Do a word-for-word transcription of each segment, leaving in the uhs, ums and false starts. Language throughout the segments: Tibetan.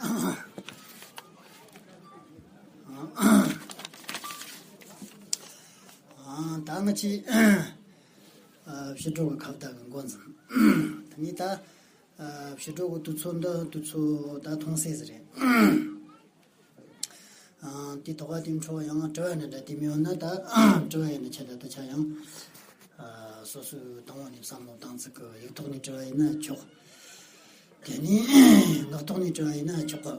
ད་ང་ཆེ་ཕྱི་དྲོ་གི་ཁ་བརྡ་གི་འགོ་འཛིན། ད་ནི་ད་ཕྱི་དྲོ་གི་དུས་ཚོད་འདི་དུས་ཚོད་ད་ཐུང་སེ་ཟིག་རེད། དེ་ཐོག་དེ་འཕྲོ་ཡང་དྲི་བ་འདྲ་འདྲ་དེ་མི་ཡོང་ན་ད་དྲི་བ་ཡིན་ན་ཆ་ད་ད་ཆ་ཡང་སོ་སོའི་དང་བ་ནས་བསམ་བློ་བཏང་ཚིག་གི་ཡིག་ཐོག་ནས་དྲི་བ་ཡིན་ན་ཆོག་དེ་ནས་ངག་ཐོག་ནས་དྲི་བ་ཡིན་ན་ཆོག་གི་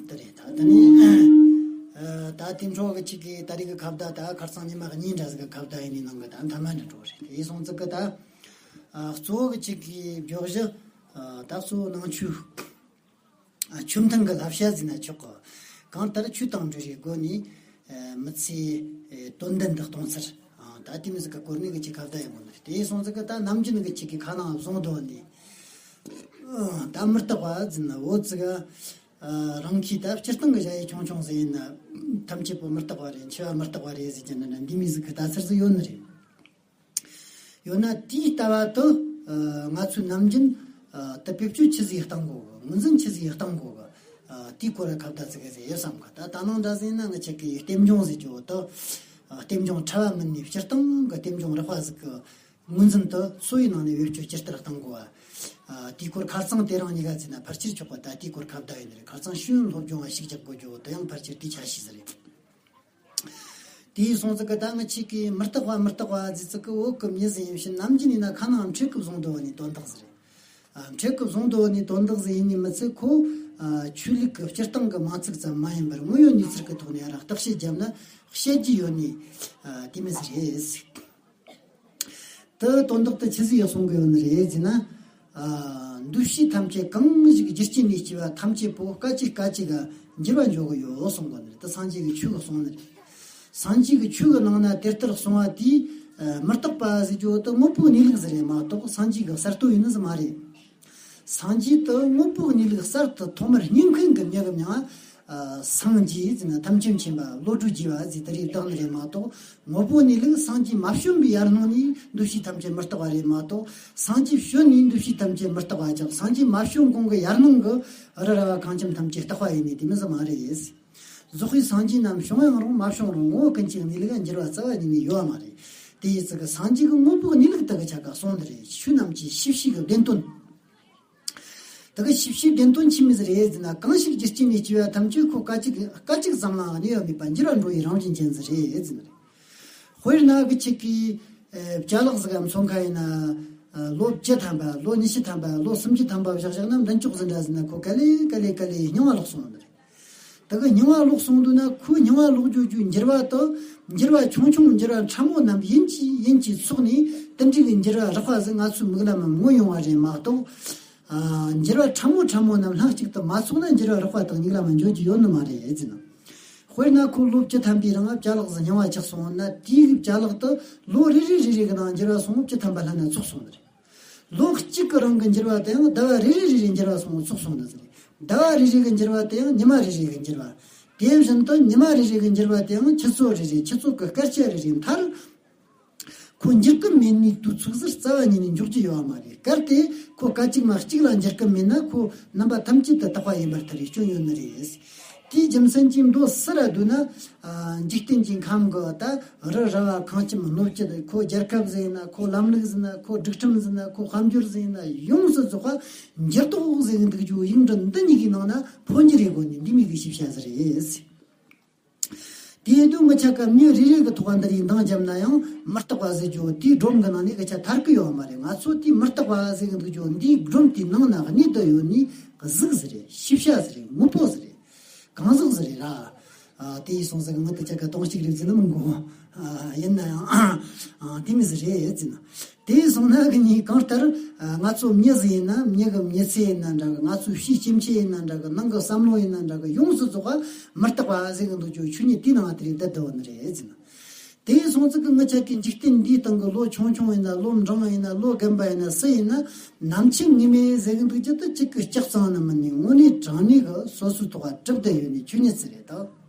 དེ་རེད། ད་དེ་ནས་ད་དེ་འཕྲོ་གི་ཅིག་གི་ད་རེས་གི་ཁ་བརྡ་ད་ཁ་སང་ཉི་མ་གཉིས་འདྲ་ཟིག་གི་ཁ་བརྡ་ཡིན་ནི་ནང་གི་ད་མཐའ་མ་འདྲ་འགྲོ་རེད། དེ་སོང་ཚིག་གི་ད་གཙོ་བོ་གི་ཅིག་གི་བརྗོད་གཞི་ད་གཙོ་བོ་ནང་ཆོས། ཆོས་མཐུན་གྱི་བསླབ་བྱ་ཟེར་ན་ཆོག་གི་གང་ལྟར་ཆོས་དང་འབྲེལ་བའི་སྒོ་ནས་མི་ཚེའི་དོན་ལྡན་དུ་གཏོང་ཚུལ། ད་དེ་མི་ཟིག་གི་སྐོར་ནས་གི་ཅིག་ཁ་བརྡ་ཡོང་གི་འདུག་དེ་སོང་ཟིག་གི་ད་ནམ་རྒྱུན་གི་ཅིག་གི་ཁ་ནང་བཟུང་དོན་ནི་ད་མི་རྟག་པ་ཟེར་ན་འོ་ཙི་ག་རང་གིས་ད་སྤྱིར་བཏང་གི་བྱ་ཡུལ་ཆུང་ཆུང་ཟིག་ཡིན་ན་ཐམས་ཅད་པོ་མི་རྟག་པ་རེད། འཆི་བ་མི་རྟག་པ་རེད་ཟེར་གྱི་ན་འདི་མི་ཟིག་གི་ལྟ་ཚུལ་ཟིག་ཡོད་ནི་རེད། ཡོད་ན་དེའི་ལྟ་བ་དུ་ང་ཚོའི་ནམ་རྒྱུན་དུ་བེད་སྤྱོད་ཆི་ཟིག་བཏང་དགོས་གི་ངོས་འཛིན་ཆི་ཟིག་བཏང་དགོས་གི་དེའི་སྐོར་ལ་ཁ་བརྡ་ཟིག་གི་ཟིག་ཡོད་བསམ་གི་ད་ད་ནང་འདྲ་ཟིག་ན་ང་ཆེ་གི་རྟེན་འབྱུང་ཟེར་རྒྱུ་དུ་རྟེན་འབྱུང་ཕྲ་བ་མིན་ནས་སྤྱིར་བཏང་གི་རྟེན་འབྱུང་རགས་པ་ཟིག་གི་ངོས་འཛིན་དུ་སོ་ཡི་ནང་ནས་བེད་སྤྱོད་ཇི་ལྟར་བཏང་དགོས་བ། དེའི་སྐོར་ཁ་རྩང་དེ་རང་གཉིས་ཀ་ཟིན་ན་ཕལ་ཆེར་ཆོག་པ་ད་དེའི་སྐོར་ཁ་བརྡ་ཡིན་ནི་རེད། ཁ་རྩང་ཤེས་ཡོན་སློབ་སྦྱོང་བ་ཞིག་རྒྱག་དགོས་རྒྱུ་དུ་ཡང་ཕལ་ཆེར་དེའི་ཆ་ཤས་ཟིག་རེད། དེའི་སོང་ཙི་གི་ད་ང་ཆེ་གི་མི་རྟག་པ་མི་རྟག་པ་ཟེར་ཙི་གི་འོག་གི་མྱི་ཟིག་ཡིན་ཕྱིན་ནམ་རྒྱུན་ཡིན་ན་ཁ་ནང་འཕྲེད་གི་བཟུང་དོ་ནི་དོན་དག་ཟིག་རེད། འཕྲེད་གི་བཟུང་དོ་ནི་དོན་དག་ཟིག་ཡིན་ནི་མི་ཚད་ཁོ་ཆོས་ལུགས་གི་སྤྱིར་བཏང་གི་མིང་ཚིག་ཙམ་མ་ཡིན་པར་དངོས་ཡོད་གནས་ཚུལ་གི་ཐོག་ནས་ར་བརྟག་དཔྱད་བརྒྱབ་ན་བཤད་རྒྱུ་ཡོད་ནི་དེ་མི་ཟིག་རེད། དེ་དོན་དག་དེ་ཆི་ཟིག་ཡག་གསུང་གི་ཡོད་ནི་རེད་ཟེར་ན། འདུ་ཤེས་ཐམས་ཅད་གང་ཞིག་རྒྱུ་རྐྱེན་ལས་སྐྱེ་བ་ཐམས་ཅད་པོ་སྐད་ཅིག་སྐད་ཅིག་ག་འགྱུར་བ་འགྲོ་གི་ཡོད་གསུང་གི་ནི་རེད། དེ་སངས་རྒྱས་ཀྱི་ཆོས་ཀྱི་གསུང་ནི་རེད། སངས་རྒྱས་ཀྱི་ཆོས་ཀྱི་ནང་ན་དེ་ལྟར་གསུང་བ་དེས་མི་རྟག་པ་ཟེར་རྒྱུ་དེ་དངོས་པོའི་གནས་ལུགས་ཟིག་རེད་མ་གཏོགས་སངས་རྒྱས་ཀྱི་གསར་གཏོད་ཡིན་ནི་ཟིག་མ་རེད། སངས་རྒྱས་དེ་དངོས་པོའི་གནས་ལུགས་གསར་དུ་ཐོག་མར་རྙེད་མཁན་གྱི་མྱི་གི་མྱིང་ང་སངས་རྒྱས་ཟེར་ན་ཐམས་ཅད་མཁྱེན་པ་བློ་གྲོས་རྒྱས་པ་ཟེར་དེ་རིགས་བཏགས་ནི་རེད་མ་གཏོགས། དངོས་པོ་གནས་ལུགས་སངས་རྒྱས་མ་བྱོན་པའི་ཡར་སྔོན་ནས་འདུ་ཤེས་ཐམས་ཅད་མི་རྟག་པ་རེད་མ་གཏོགས། སངས་རྒྱས་བྱོན་ནས་འདུ་ཤེས་ཐམས་ཅད་མི་རྟག་པ་ཅིག་སངས་རྒྱས་མ་བྱོན་གོང་གི་ཡར་སྔོན་གྱི་རི་ར་བ་གངས་ཅན་ཐམས་ཅད་རྟག་པ་ཡིན་ནི་དེ་མི་ཟིག་མ་རེད། རྫོགས་པའི་སངས་རྒྱས་རྣམས་བྱུང་ཡང་རུང་མ་བྱུང་རུང་ངོ་བོ་ཀུན་གཅིག་གནས་ལུགས་འགྱུར་བ་རྩ་བ་ཉིད་ནས་ཡོད་པ་མ་རེད། དེ་ཡི་ཚིག་གི་སངས་རྒྱས་ཀྱི་དངོས་པོའི་གནས་ལུགས་དག་གི་ཆ་ག་གསུངས་འདི་རེད། ཆོས་རྣམས་ཀྱི་ཤེས་བྱའི་གི་བདེན་དོན། དེ་གི་ཤེས་བྱའི་བདེན་དོན་ཆི་མོ་ཟིག་རེད་ཟེར་ན། གང་ཞིག་རྒྱུ་རྐྱེན་ལས་སྐྱེ་བ་ཐམས་ཅད་ཁོ་སྐད་ཅིག་སྐད་ཅིག་ཙམ་ལའང་གནས་པ་མེད་པ་འགྱུར་བ་འགྲོ་བའི་རང་བཞིན་ཅན་ཟིག་རེད་ཟེར་ནི་རེད། དཔེར་ན་གི་ཅིག་གི་ཨེ་ཅ་ལག་ཟིག་གམ་ཚོང་ཁང་ཡིན་ན། ཨ་ལོ་བཅུ་ཐམ་པ་ལོ་ཉི་ཤུ་ཐམ་པ་ལོ་སུམ་ཅུ་ཐམ་པ་བཞག་བཞག་ན་མདུན་ཅོག་ཟིག་འདྲ་ཟིག་ན་ཁོ་ག་ལེ་ག་ལེ་ག་ལེ་རྙིང་བ་ལོག་སོང་ནི་རེད། དེ་གི་རྙིང་བ་ལོག་སོང་དུས་ན་ཁོའི་རྙིང་བ་ལོག་རྒྱུ་རྒྱུ་འགྱུར་བ་དང་འགྱུར་བ་ཆུང་ཆུང་འགྱུར་བ་ཕྲ་མོ་རྣམས་ཡིན་གྱིས་ཡིན་གྱིས་ཚོགས་ནས་དེ་འདྲའི་གི་འགྱུར་བ་རགས་པ་ཟིག་ང་ཚོའི་མིག་ལམ་མངོན་ཡོང་བ་རེད་མ་གཏོགས། ཨ་འགྱུར་བ་ཕྲ་མོ་ཕྲ་མོ་རྣམས་ལྷན་ཅིག་ཏུ་མ་ཚོགས་ན་འགྱུར་བ་རགས་པ་དག་མིག་ལམ་འཇོག་རྒྱུ་ཡོད་ནི་མ་རེད་ཟེར་ན། དཔེར་ན་ཁོ་ལོ་བཅུ་ཐམ་པའི་རིང་ཅ་ལག་ཟིག་རྙིང་བ་ཆགས་སོང་ན་དེའི་ཅ་ལག་དེ་ལོ་རེ་རེ་རེ་རེ་གི་ནང་འགྱུར་བ་སོང་བཅུ་ཐམ་པ་ལྷག་ན་ཚོགས་སོང་ནི་རེད། ལོ་གཅིག་གི་རིང་གི་འགྱུར་བ་དེའང་ཟླ་བ་རེ་རེ་རེ་རེ་འགྱུར་བ་སོང་ཚོགས་སོང་ནི་ཟིག་རེད། ཟླ་བ་རེ་རེ་གི་འགྱུར་བ་དེའང་ཉི་མ་རེ་རེ་གི་འགྱུར་བ། དེ་བཞིན་དུ་ཉི་མ་རེ་རེ་གི་འགྱུར་བ་དེའང་ཆུ་ཚོད་རེ་རེ་ཆུ་ཚོད་ཀྱི་སྐར་ཆ་རེ་རེ་མཐར། ཁོ་འགྱུར་གི་མེད་ནི་དུས་ཚོད་ཟིག་རྩ་བ་ཉིད་ནས་འཇོག་རྒྱུ་ཡོད་པ་མ་རེད། གལ་ཏེ་ཁོ་སྐད་ཅིག་མ་གཅིག་ལ་འགྱུར་གི་མེད་ན་ཁོ་རྣམ་པ་ཐམས་ཅད་དུ་རྟག་པ་ཡིན་པར་ཐལ་བའི་སྐྱོན་ཡོད་ནི་རེད། དེའི་རྒྱུ་མཚན་གྱིས་མདོ་སི་ར་བསྡུ་ན། ཨ་འཇིག་རྟེན་གྱི་ཁམས་གི་ད་རི་ར་བ་ཁང་ཁྱིམ་སྣོད་བཅུད་ཁོ་རྒྱལ་ཁབ་ཟིག་ཡིན་ན་ཁོ་ལམ་ལུགས་ཟིག་ཡིན་ན་ཁོ་སྒྲིག་ཁྲིམས་ཟིག་ཡིན་ན་ཁོ་དཔལ་འབྱོར་ཟིག་ཡིན་ན་ཡོངས་སུ་རྫོགས་པ་འགྱུར་ལྡོག་ཟིག་འདུག་རྒྱུ་ཡིག་འབྲུ་འདི་གཉིས་ཀྱི་ནང་ན་འཕོ་འགྱུར་རེ་དགོས་ནི་འདི་མོ་གི་ཤེས་བྱ་ཟིག་རེད། དེའི་དུས་ངི་ཆ་ཀ་མྱི་རེ་རེ་གི་ཐོག་འདི་རིགས་འདང་བརྒྱབ་ན་ཡང་མི་རྟག་པ་ཟེར་རྒྱུ་དེའི་སྒྲོམ་གི་ནང་ནས་གི་ཆ་ཐར་གི་ཡོད་མ་རེད། ང་ཚོ་དེའི་མི་རྟག་པ་ཟེར་གི་འདུག་རྒྱུ་འདིའི་སྒྲོམ་དེའི་ནང་ན་གནས་དུ་ཡོད་ནི་གཟུགས་ཟིག་རེད། ཤེས་བྱ་ཟིག་རེད། དངོས་པོ་ཟིག་རེད། གང་ཟག་ཟིག་རེད་ར། ཨ་དེ་ཡིས་སོང་ཟིག་གི་ངི་དེ་ཆ་ཀ་དོང་གཅིག་རེད་ཟེར་ནི་མི་འགོ། ཨ་ཡིན་ན་ཡང་ཨ་དེ་མོ་ཟིག་རེད་ཟེར་ན། དེ་སོང་ན་གི་ནི་གང་ལྟར་ང་ཚོ་མྱི་ཟིག་ཡིན་ན་མྱི་གི་མྱི་ཚེ་ཡིན་ན་འདྲ་གི། ང་ཚོའི་ཕྱིའི་སྐྱེ་མཆེད་ཡིན་ན་འདྲ་གི། ནང་གི་བསམ་བློ་ཡིན་ན་འདྲ་གི། ཡོངས་སུ་རྫོགས་པ་མི་རྟག་པ་ཟེར་གི་འདུག་རྒྱུ་ཆོས་ཉིད་དེའི་ནང་དེ་རིགས་བསྡད་བསྡད་ཡོད་ནི་རེད་ཟེར་ན། དེ་སོང་ཙི་གི་ངི་ཆ་གི་འཇིག་རྟེན་འདིའི་སྟེང་གི་ལོ་ཆུང་ཆུང་ཡིན་ན་ལོ་འབྲིང་ཡིན་ན་ལོ་རྒན་པ་ཡིན་ན་སུ་ཡིན་ན་ནམ་འཆི་ངེས་མེད་ཟེར་གི་འདུག་རྒྱུ་དེ་གཅིག་གི་ལྕགས་ཚང་ནི་མིན་ནི་དངོས་གནས་དྲང་གནས་གི་སོ་སོའི་ཐོག་ག་གྲུབ་བསྡད་ཡོད་ནི་ཆོས་ཉིད་ཟིག་རེད་ད།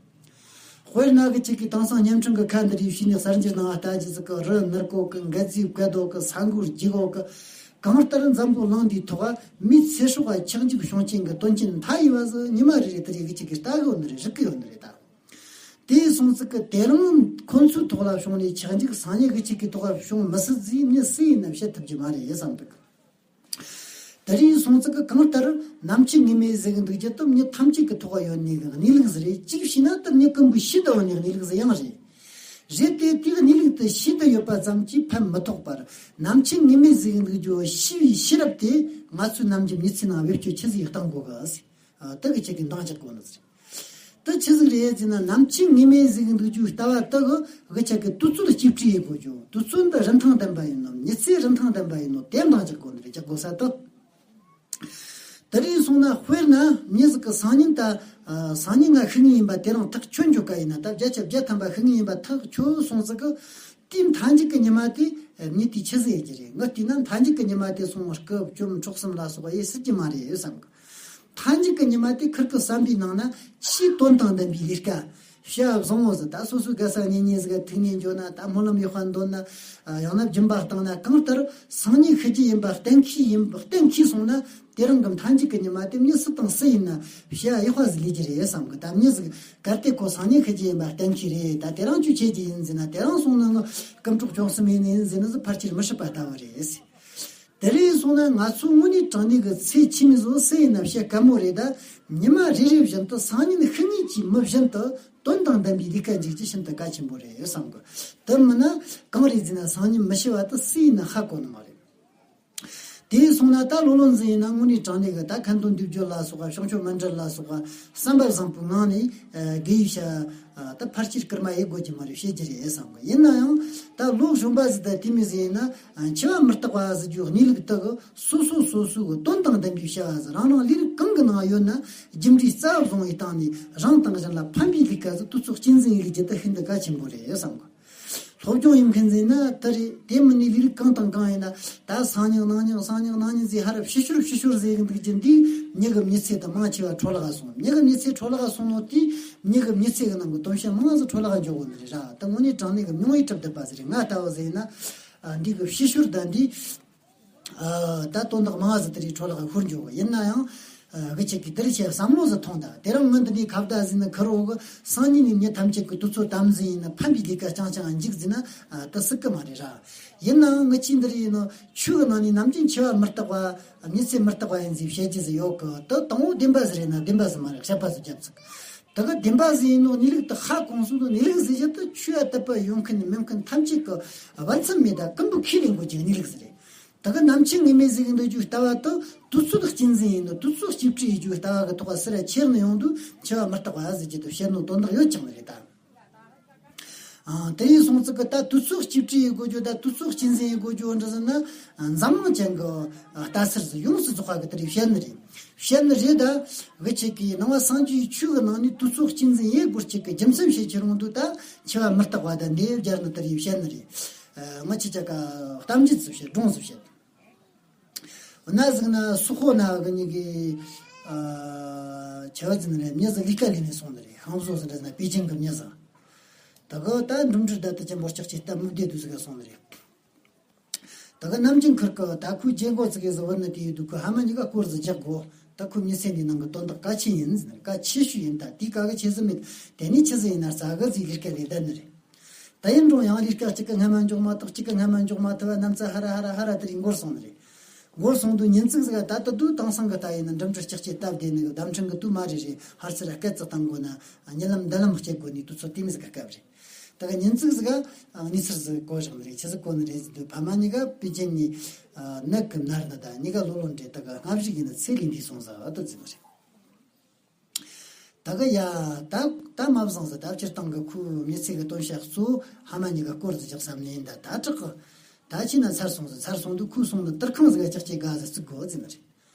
དཔེར་ན་གི་ཅིག་གི་དེང་སང་བརྙན་འཕྲིན་གི་ཁ་འདི་རིགས་ཕྱི་ནས་གསར་འགྱུར་ནང་ལྟ་རྒྱུ་ཟིག་གི་རི་ནུབ་གོ་གི། མགོ་རྫས་བཀལ་དོ་གི། ས་འགུལ་རྒྱུག་གོ་གི། གང་ལྟར་འཛམ་བུ་གླིང་འདིའི་ཐོག་མི་ཚེ་སྲོག་ལ་ཆག་འཇིག་བྱུང་རྐྱེན་གྱི་དོན་རྐྱེན་མཐའ་ཡས་པ་ཟིག་ཉི་མ་རེ་རེ་དེ་རེ་གི་ཅིག་གི་ལྟ་གི་ཡོད་ནི་རེད། རིག་གི་ཡོད་ནི་རེད་ད། དེ་སོང་ཙིག་གི་དེ་རིང་ཁོ་ཚོའི་ཐོག་ལ་བྱུང་ནས་ཆག་འཇིག་སང་ཉིན་གི་ཅིག་གི་ཐོག་ལ་བྱུང་མི་སྲིད་ཟིག་མྱི་སུ་ཡིན་ན་བཤད་ཐུབ་ཀྱི་མ་རེད་བསམ་འདུག་དེ་རིང་སོང་ཙིག་གི་གང་ལྟར་ནམ་འཆི་ངེས་མེད་ཟེར་གི་འདུག་རྒྱུ་དེ་མྱི་ཐམས་ཅད་ཀྱི་ཐོག་ཡོད་ནི་གི་གནས་ལུགས་ཟིག་རེད། གཅིག་བྱས་ན་དེ་མྱི་ཀུན་པོའི་ཤེས་དུ་ཡོད་ནི་གནས་ལུགས་ཟིག་ཡང་རེད། རེད་དེ་དེའི་གནས་ལུགས་དེ་ཤེས་དུ་ཡོད་པ་ཙམ་གྱིས་ཕན་མི་ཐོགས་པར་ནམ་འཆི་ངེས་མེད་ཟེར་གི་འདུག་རྒྱུ་ཤེས་པའི་ཤེས་རབ་དེ་ང་ཚོའི་ནམ་རྒྱུན་མྱི་ཚེ་ནང་བེད་སྤྱོད་ཆི་ཟིག་གཏང་དགོས་གི་ཟེར། ཨ། དེ་གི་ཆེད་དུ་འདང་རྒྱག་དགོས་ནི་ཟེར། དེ་ཆི་ཟིག་རེད་ཟེར་ན་ནམ་འཆི་ངེས་མེད་ཟེར་གི་འདུག་རྒྱུའི་ལྟ་བ་དེ་གི་གི་ཆེད་ཀྱི་དུས་ཚོད་གཅིག་སྒྲིལ་ཡེད་དགོས་རྒྱུ། དུས་ཚོད་འདི་རིན་ཐང་ལྡན་པ་ཡིན་ནམ་མྱི་ཚེ་རིན་ཐང་ལྡན་པ་ཡིན་ནམ་དེ་འདང་རྒྱག་དགོས་ནི་རེད། རྒྱག་དགོས་ས་དེ། དེ་རིང་སོང་ན་དཔེར་ན་མྱི་ཟིག་གི་སང་ཉིན་ད། ཨ། སང་ཉིན་ང་ཤི་ངེས་ཡིན་པ་དེ་རིང་ཐག་ཆོད་འཇོག་ག་ཡིན་ན། ད་བརྒྱ་ཆ་བརྒྱ་ཐམ་པ་ཤི་ངེས་ཡིན་པ་ཐག་ཆོད་སོང་ཙིག་གི་དེའི་མཐའ་མཇུག་གི་ཉི་མ་དེ་མྱི་དེས་ཆི་ཟིག་ཡེད་རྒྱུ་རེད། ངས་བལྟས་ན་མཐའ་མཇུག་གི་ཉི་མ་དེ་སོང་སྐབས་བཅོམ་འཕྲོག་གསུམ་ལ་སོགས་པ་ཡེ་སྲིད་ཀྱི་མ་རེད་བསམ་གི། མཐའ་མཇུག་གི་ཉི་མ་དེ་ཁིར་གི་བསམ་པའི་ནང་ན་ཆེས་དོན་དང་ལྡན་པའི་ལས་ཀ་བྱ་བཟང་བོ་ཟིག་ད་སོ་སོའི་དགའ་ས་གཉེན་ཉེ་ཟིག་ཐུག་ནས་འགྱོ་ན། ད་སྨོན་ལམ་ཡག་པ་འདོན་ན། ཡང་ན་སྦྱིན་པ་བཏང་ན། གང་ལྟར་སང་ཉིན་ཤི་རྒྱུ་ཡིན་པ་གཏན་འཁེལ་ཡིན་པ་གཏན་འཁེལ་སོང་ན། དེ་རིང་གི་མཐའ་མཇུག་གི་ཉི་མ་དེ་མྱི་སུ་དང་སུ་ཡིན་ན་བྱ་ཡག་པ་ཟིག་ལས་རྒྱུ་རེད་བསམ་གི། ད་མྱི་ཟིག་གལ་ཏེ་ཁོ་སང་ཉིན་ཤི་རྒྱུ་ཡིན་པ་གཏན་འཁེལ་རེད། ད་དེ་རིང་ཁྱོད་ཆེ་རྒྱུ་ཡིན་ཟེར་ན། དེ་རིང་སོང་ན་ངི་སྐུ་འཕྲོག་བཅོམ་གསུམ་ཡིན་ནི་ཡིན་ཟེར་ནི་ཟིག་ཕལ་ཆེར་མི་སྲིད་པ་ལྟ་བུ་རེད། དེ་རིང་སོང་ན་ང་ཚོ་དངོས་གནས་དྲང་གནས་ཀྱི་ཚེ་ཕྱི་མའི་བཟོ་སུ་ཡིན་ན་བཤད་དཀའ་མོ་རེད། ད་ཉི་མ་རེ་རེ་བཞིན་དུ་སང་ཉིན་ཤི་ངེས་ཀྱི་མི་བཞིན་དུ་དོན་དང་ལྡན་པའི་ལས་ཀ་འཇུག་རྒྱུ་ཤིན་ཏུ་གལ་ཆེན་པོ་རེད་བསམ་གི། དེ་མིན་ན་གང་རེད་ཟེར་ན་སང་ཉིན་མི་ཤི་བ་དེ་སུ་ཡིན་ན་ཧ་གོ་ནི་མ་རེད། དེ་སོང་ན་ད་ལོ་ལོན་ཟིན་ཡིན་ན་དངོས་གནས་དྲང་གནས་ཀྱི་ད་ཁ་འདོན་འདེབས་སྦྱོར་ལ་སོགས་པ། བྱང་ཆུབ་སྨིན་གྲོལ་ལ་སོགས་པ་བསམ་པ་བཟང་པོའི་ངང་ནས་དགེ་བའི་བྱ་ད་ཕལ་ཆེར་སྐར་མ་ཡེ་དགོས་ཀྱི་མ་རེད། བྱེད་རྒྱུ་རེད་བསམ་གི། ཡིན་ན་ཡང་ད་ལོ་གཞོན་པ་ཟིག་ད་དེ་མོ་ཟིག་ཡིན་ན་འཆི་བ་མི་རྟག་པ་ཟེར་རྒྱུ་གནས་ལུགས་དེ་གི་སོ་སོ་སོ་སོ་གི་དོན་དང་ལྡན་པའི་བྱ་བ་ཟིག་རང་རང་ལས་རིགས་གང་གི་ནང་ཡོད་ན་རྒྱུ་འབྲས་རྩ་བ་བཟུང་བའི་སྟེང་ནས་རང་དང་གཞན་ལ་ཕན་པའི་ལས་ཀ་ཟིག་དུས་ཚོད་གཅིག་འཛིན་ཡེད་རྒྱུ་དེ་ཤིན་ཏུ་གལ་ཆེན་པོ་རེད་བསམ་གི། སློབ་སྦྱོང་ཡིན་མཁན་ཟིག་ན་དེ་རེད། དེ་མིན་ནི་ལས་རིགས་གང་དང་གང་ཡིན་ན། ད་སང་ཉིན་གནངས་ཉིན་སང་ཉིན་གནངས་ཉིན་ཟེར་ཧ་ར་ཕྱི་ཤོར་ཕྱི་ཤོར་ཟེར་གི་འདུག་རྒྱུ་འདིས་མྱི་གི་མྱི་ཚེ་དེ་མང་ཆེ་བ་འཕྲོ་བརླག་སོང་། མྱི་གི་མྱི་ཚེ་འཕྲོ་བརླག་སོང་ནོ་དེས་མྱི་གི་མྱི་ཚེ་གི་ནང་གི་དོན་བྱ་མང་ཟིག་འཕྲོ་བརླག་འཇོག་གོ་ནི་རེད་ར། ད་དངོས་གནས་དྲང་གནས་གི་མྱོང་བའི་གྲུབ་བསྡད་པ་ཟིག་རེད། ང་ལྟ་བུ་ཟིག་ཡིན་ན། ཨ། འདི་གི་ཕྱི་ཤོར་ད་འདི། ཨ། ད་དོན་དག་མང་ཟིག་དེ་རིགས་འཕྲོ་བརླག་ཤོར་འཇོག་གི། ཡིན་ན་ཡང་། ཨ། གི་ཅིག་གིས་དེ་རིགས་བྱས་བསམ་བློ་ཟིག་ཐོངས་དང་། དེ་རིང་ངི་འདི་ནས་ཁ་བརྡ་ཟིན་ནི་ཁུར་འོག་གི་སང་ཉིན་ནས་མྱི་ཐམས་ཅད་ཀྱི་དུས་ཚོད་དམ་འཛིན་ཡིན་ན་ཕན་པའི་ལས་ཀ་རྐྱང་རྐྱང་འཇུག་ཟིན་ན། ཨ། དེ་སྲིད་གི་མ་རེད་ར། ཡིན་ནའང་ངི་ཆོས་འདི་རིགས་ཡིན་ནོ། ཆོས་གི་ནང་ནས་ནམ་རྒྱུན་འཆི་བ་མི་རྟག་པ། མྱི་ཚེ་མི་རྟག་པ་ཡིན་ཟེར་བཤད་རྒྱུ་ཟིག་ཡོད་གི། དེ་དང་པོ་བདེན་པ་ཟིག་རེད་ན་བདེན་པ་ཟིག་མ་རེད། དཔྱད་པ་ཟིག་རྒྱབ་ཚིག་དེ་གི་བདེན་པ་ཟིག་ཡིན་ནོ། གནས་ལུགས་དེ་ཧ་གོ་སོང་ནོ། གནས་ལུགས་ཟེར་རྒྱུ་དེ་ཆོས་ཡ་དད་པ་ཡོད་མཁན་མེད་མཁན་ཐམས་ཅད་ཀྱིས་བར་མཚམས་མེད་ད་ཀུན་པོ་ཁས་ལེན་དགོས་ཀྱི་གནས་ལུགས་ཟིག་རེད། དེ་གི་ནམ་འཆི་ངེས་མེད་ཟེར་གི་འདུག་རྒྱུའི་ལྟ་བ་དེ་དུས་ཚོད་གཅིག་འཛིན་ཡིན་ནོ། དུས་ཚོད་གཅིག་སྒྲིལ་ཡེད་རྒྱུའི་ལྟ་བ་གི་ཐོག་ལ་སུ་ར་ཁྱེར་ནས་ཡོང་དུས་འཆི་བ་མི་རྟག་པ་ཟེར་རྒྱུ་དེ་བཤད་ནོ་དོན་དག་ཡོད་ཀྱང་ནི་རེད་ད། ཨ། དེ་ཡིན་སོང་ཙིག་གི་ད་དུས་ཚོད་གཅིག་སྒྲིལ་ཡེད་དགོས་རྒྱུ་ད་དུས་ཚོད་གཅིག་འཛིན་ཡེད་དགོས་རྒྱུ་འདྲ་ཟེར་ན། ཨ། འཛམ་གླིང་ཅན་གི་ལྟ་ཚུལ་ཟིག་ཡོངས་སུ་རྫོགས་པ་གི་དེ་རིགས་བཤད་ནི་རེད། བཤད་ནི་རེད་ད། གི་ཅིག་གིས་ནང་པ་སངས་རྒྱས་ཆོས་གི་ནང་ནས་དུས་ཚོད་གཅིག་འཛིན་ཡེད་དགོས་རྒྱུ་གི་རྒྱུ་མཚན་བཤད་ཁྱེར་ཡོང་དུས་ད་འཆི་བ་མི་རྟག་པ་ད་འདི་སྦྱར་ནི་དེ་རིགས་བཤད་ནི་རེད། ཨ། ང་ཆི་ཆ་ག་གཏམ་རྒྱུད་ཟིག་བཤད། སྒྲུང་ཟིག་བཤད། ན་ཟིག་ན་སུ་ཧོ་ན་གི་ཉི་གི། ཨ། ཆ་བ་ཟིག་ནི་རེད། མྱི་ཟིག་ལས་ཀ་ལས་ནས་སོང་ནི་རེད། ཧང་བཟོ་ཟིག་འདྲ་ན་པེ་ཅིང་གི་མྱི་ཟིག་ད་གི་ད་འགྲིམ་འགྲུལ་ད་ལྟ་ཅན་པོ་ལྕགས་ཀྱི་སྟབས་མི་བདེ་དུས་ཟིག་ག་སོང་ནི་རེད། ད་གི་ནམ་རྒྱུན་ཁུར་གི་ད་ཁོའི་རྒྱལ་མགོ་ཙི་གེ་ཟིག་བུད་ནི་དེ་ཡོད་དུས་ཁོས་ཧ་མ་ཉི་ག་སྐོར་ཟིག་རྒྱག་གོ། ད་ཁོའི་མྱི་ཚེ་འདིའི་ནང་གི་དོན་དག་གལ་ཆེན་ཡིན་ཟེར་ནི་རེད། གལ་ཆེ་ཤོས་ཡིན། ད་དེའི་ག་གི་ཆེ་ཟིག་མེད། དེ་ནས་ཆི་ཟིག་ཡིན་ན་རྩ་གི་ཟིག་ལས་ཀ་ལས་བསྡད་ནི་རེད། ད་ཡིན་རུང་ཡང་ལས་ཀ་གཅིག་གི་སྔ་མ་འཇོག་མ་ཐུབ། གཅིག་གི་སྔ་མ་འཇོག་མ་ཐུབ་པ་གནམ་ས་ཧ་ར་ཧ་ར་ཧ་ར་དེ་རིགས་འགོར་སོང་ནི་རེད། འགོར་སོང་དུས་ཉིན་ཙིག་ཟིག་ད་ལྟ་དུས་དེང་སང་གི་ལྟ་ཡིན་ན་འགྲིམ་འགྲུལ་ལྕགས་ཀྱི་སྟབས་བདེ་ནི་གི་བརྡ་འཕྲིན་གི་དུས་མ་རེ་རེ་ཧར་ཚུར་སྐད་ཙིག་བཏང་དགོས་ན། གཉིད་ལམ་མདུན་ལམ་སྐྱེལ་དགོས་ནི་དུས་ཚོད་དེ་མོ་ཟིག་གི་སྐབས་རེད། ད་གི་ཉིན་ཙིག་ཟིག་ག་གནས་ཚུལ་ཟིག་གོ་བཞག་ནི་རེད། ཆི་ཟིག་གོ་ནི་རེད་ཟེར་དུས་ཕ་མ་གཉིས་ཀ་པེ་ཅིན་ནས་ནད་གིས་མནར་ནི་ད་གཉིས་ཀ་ལོ་ལོན་འདྲེ་ད་གི་སྔ་གཞུག་ཡིན་ན་ཚེ་ལས་འདས་སོང་ཟིག་ད་ཟེར་ནི་རེད། ད་གི་ཡ། ད་ད་མ་བཟང་ཟིག་ད་སྤྱིར་བཏང་གི་ཁོའི་མྱི་ཚེ་གི་དོན་བྱ་གཙོ་བོ་ཕ་མ་གཉིས་ཀ་སྐོར་ཟིག་རྒྱག་བསམ་ནི་ཡིན། ད་ད་དྲག་གི། ད་ཕྱིན་ན་ཚར་སོང་ཟིག་ཚར་སོང་དུས་ཁོས་སོང་ནི་དུར་ཁང་ཟིག་ལྕགས་ཀྱི་སྒ་ཟིག་བརྩིགས་དགོས་ཟེར་ནི་རེད།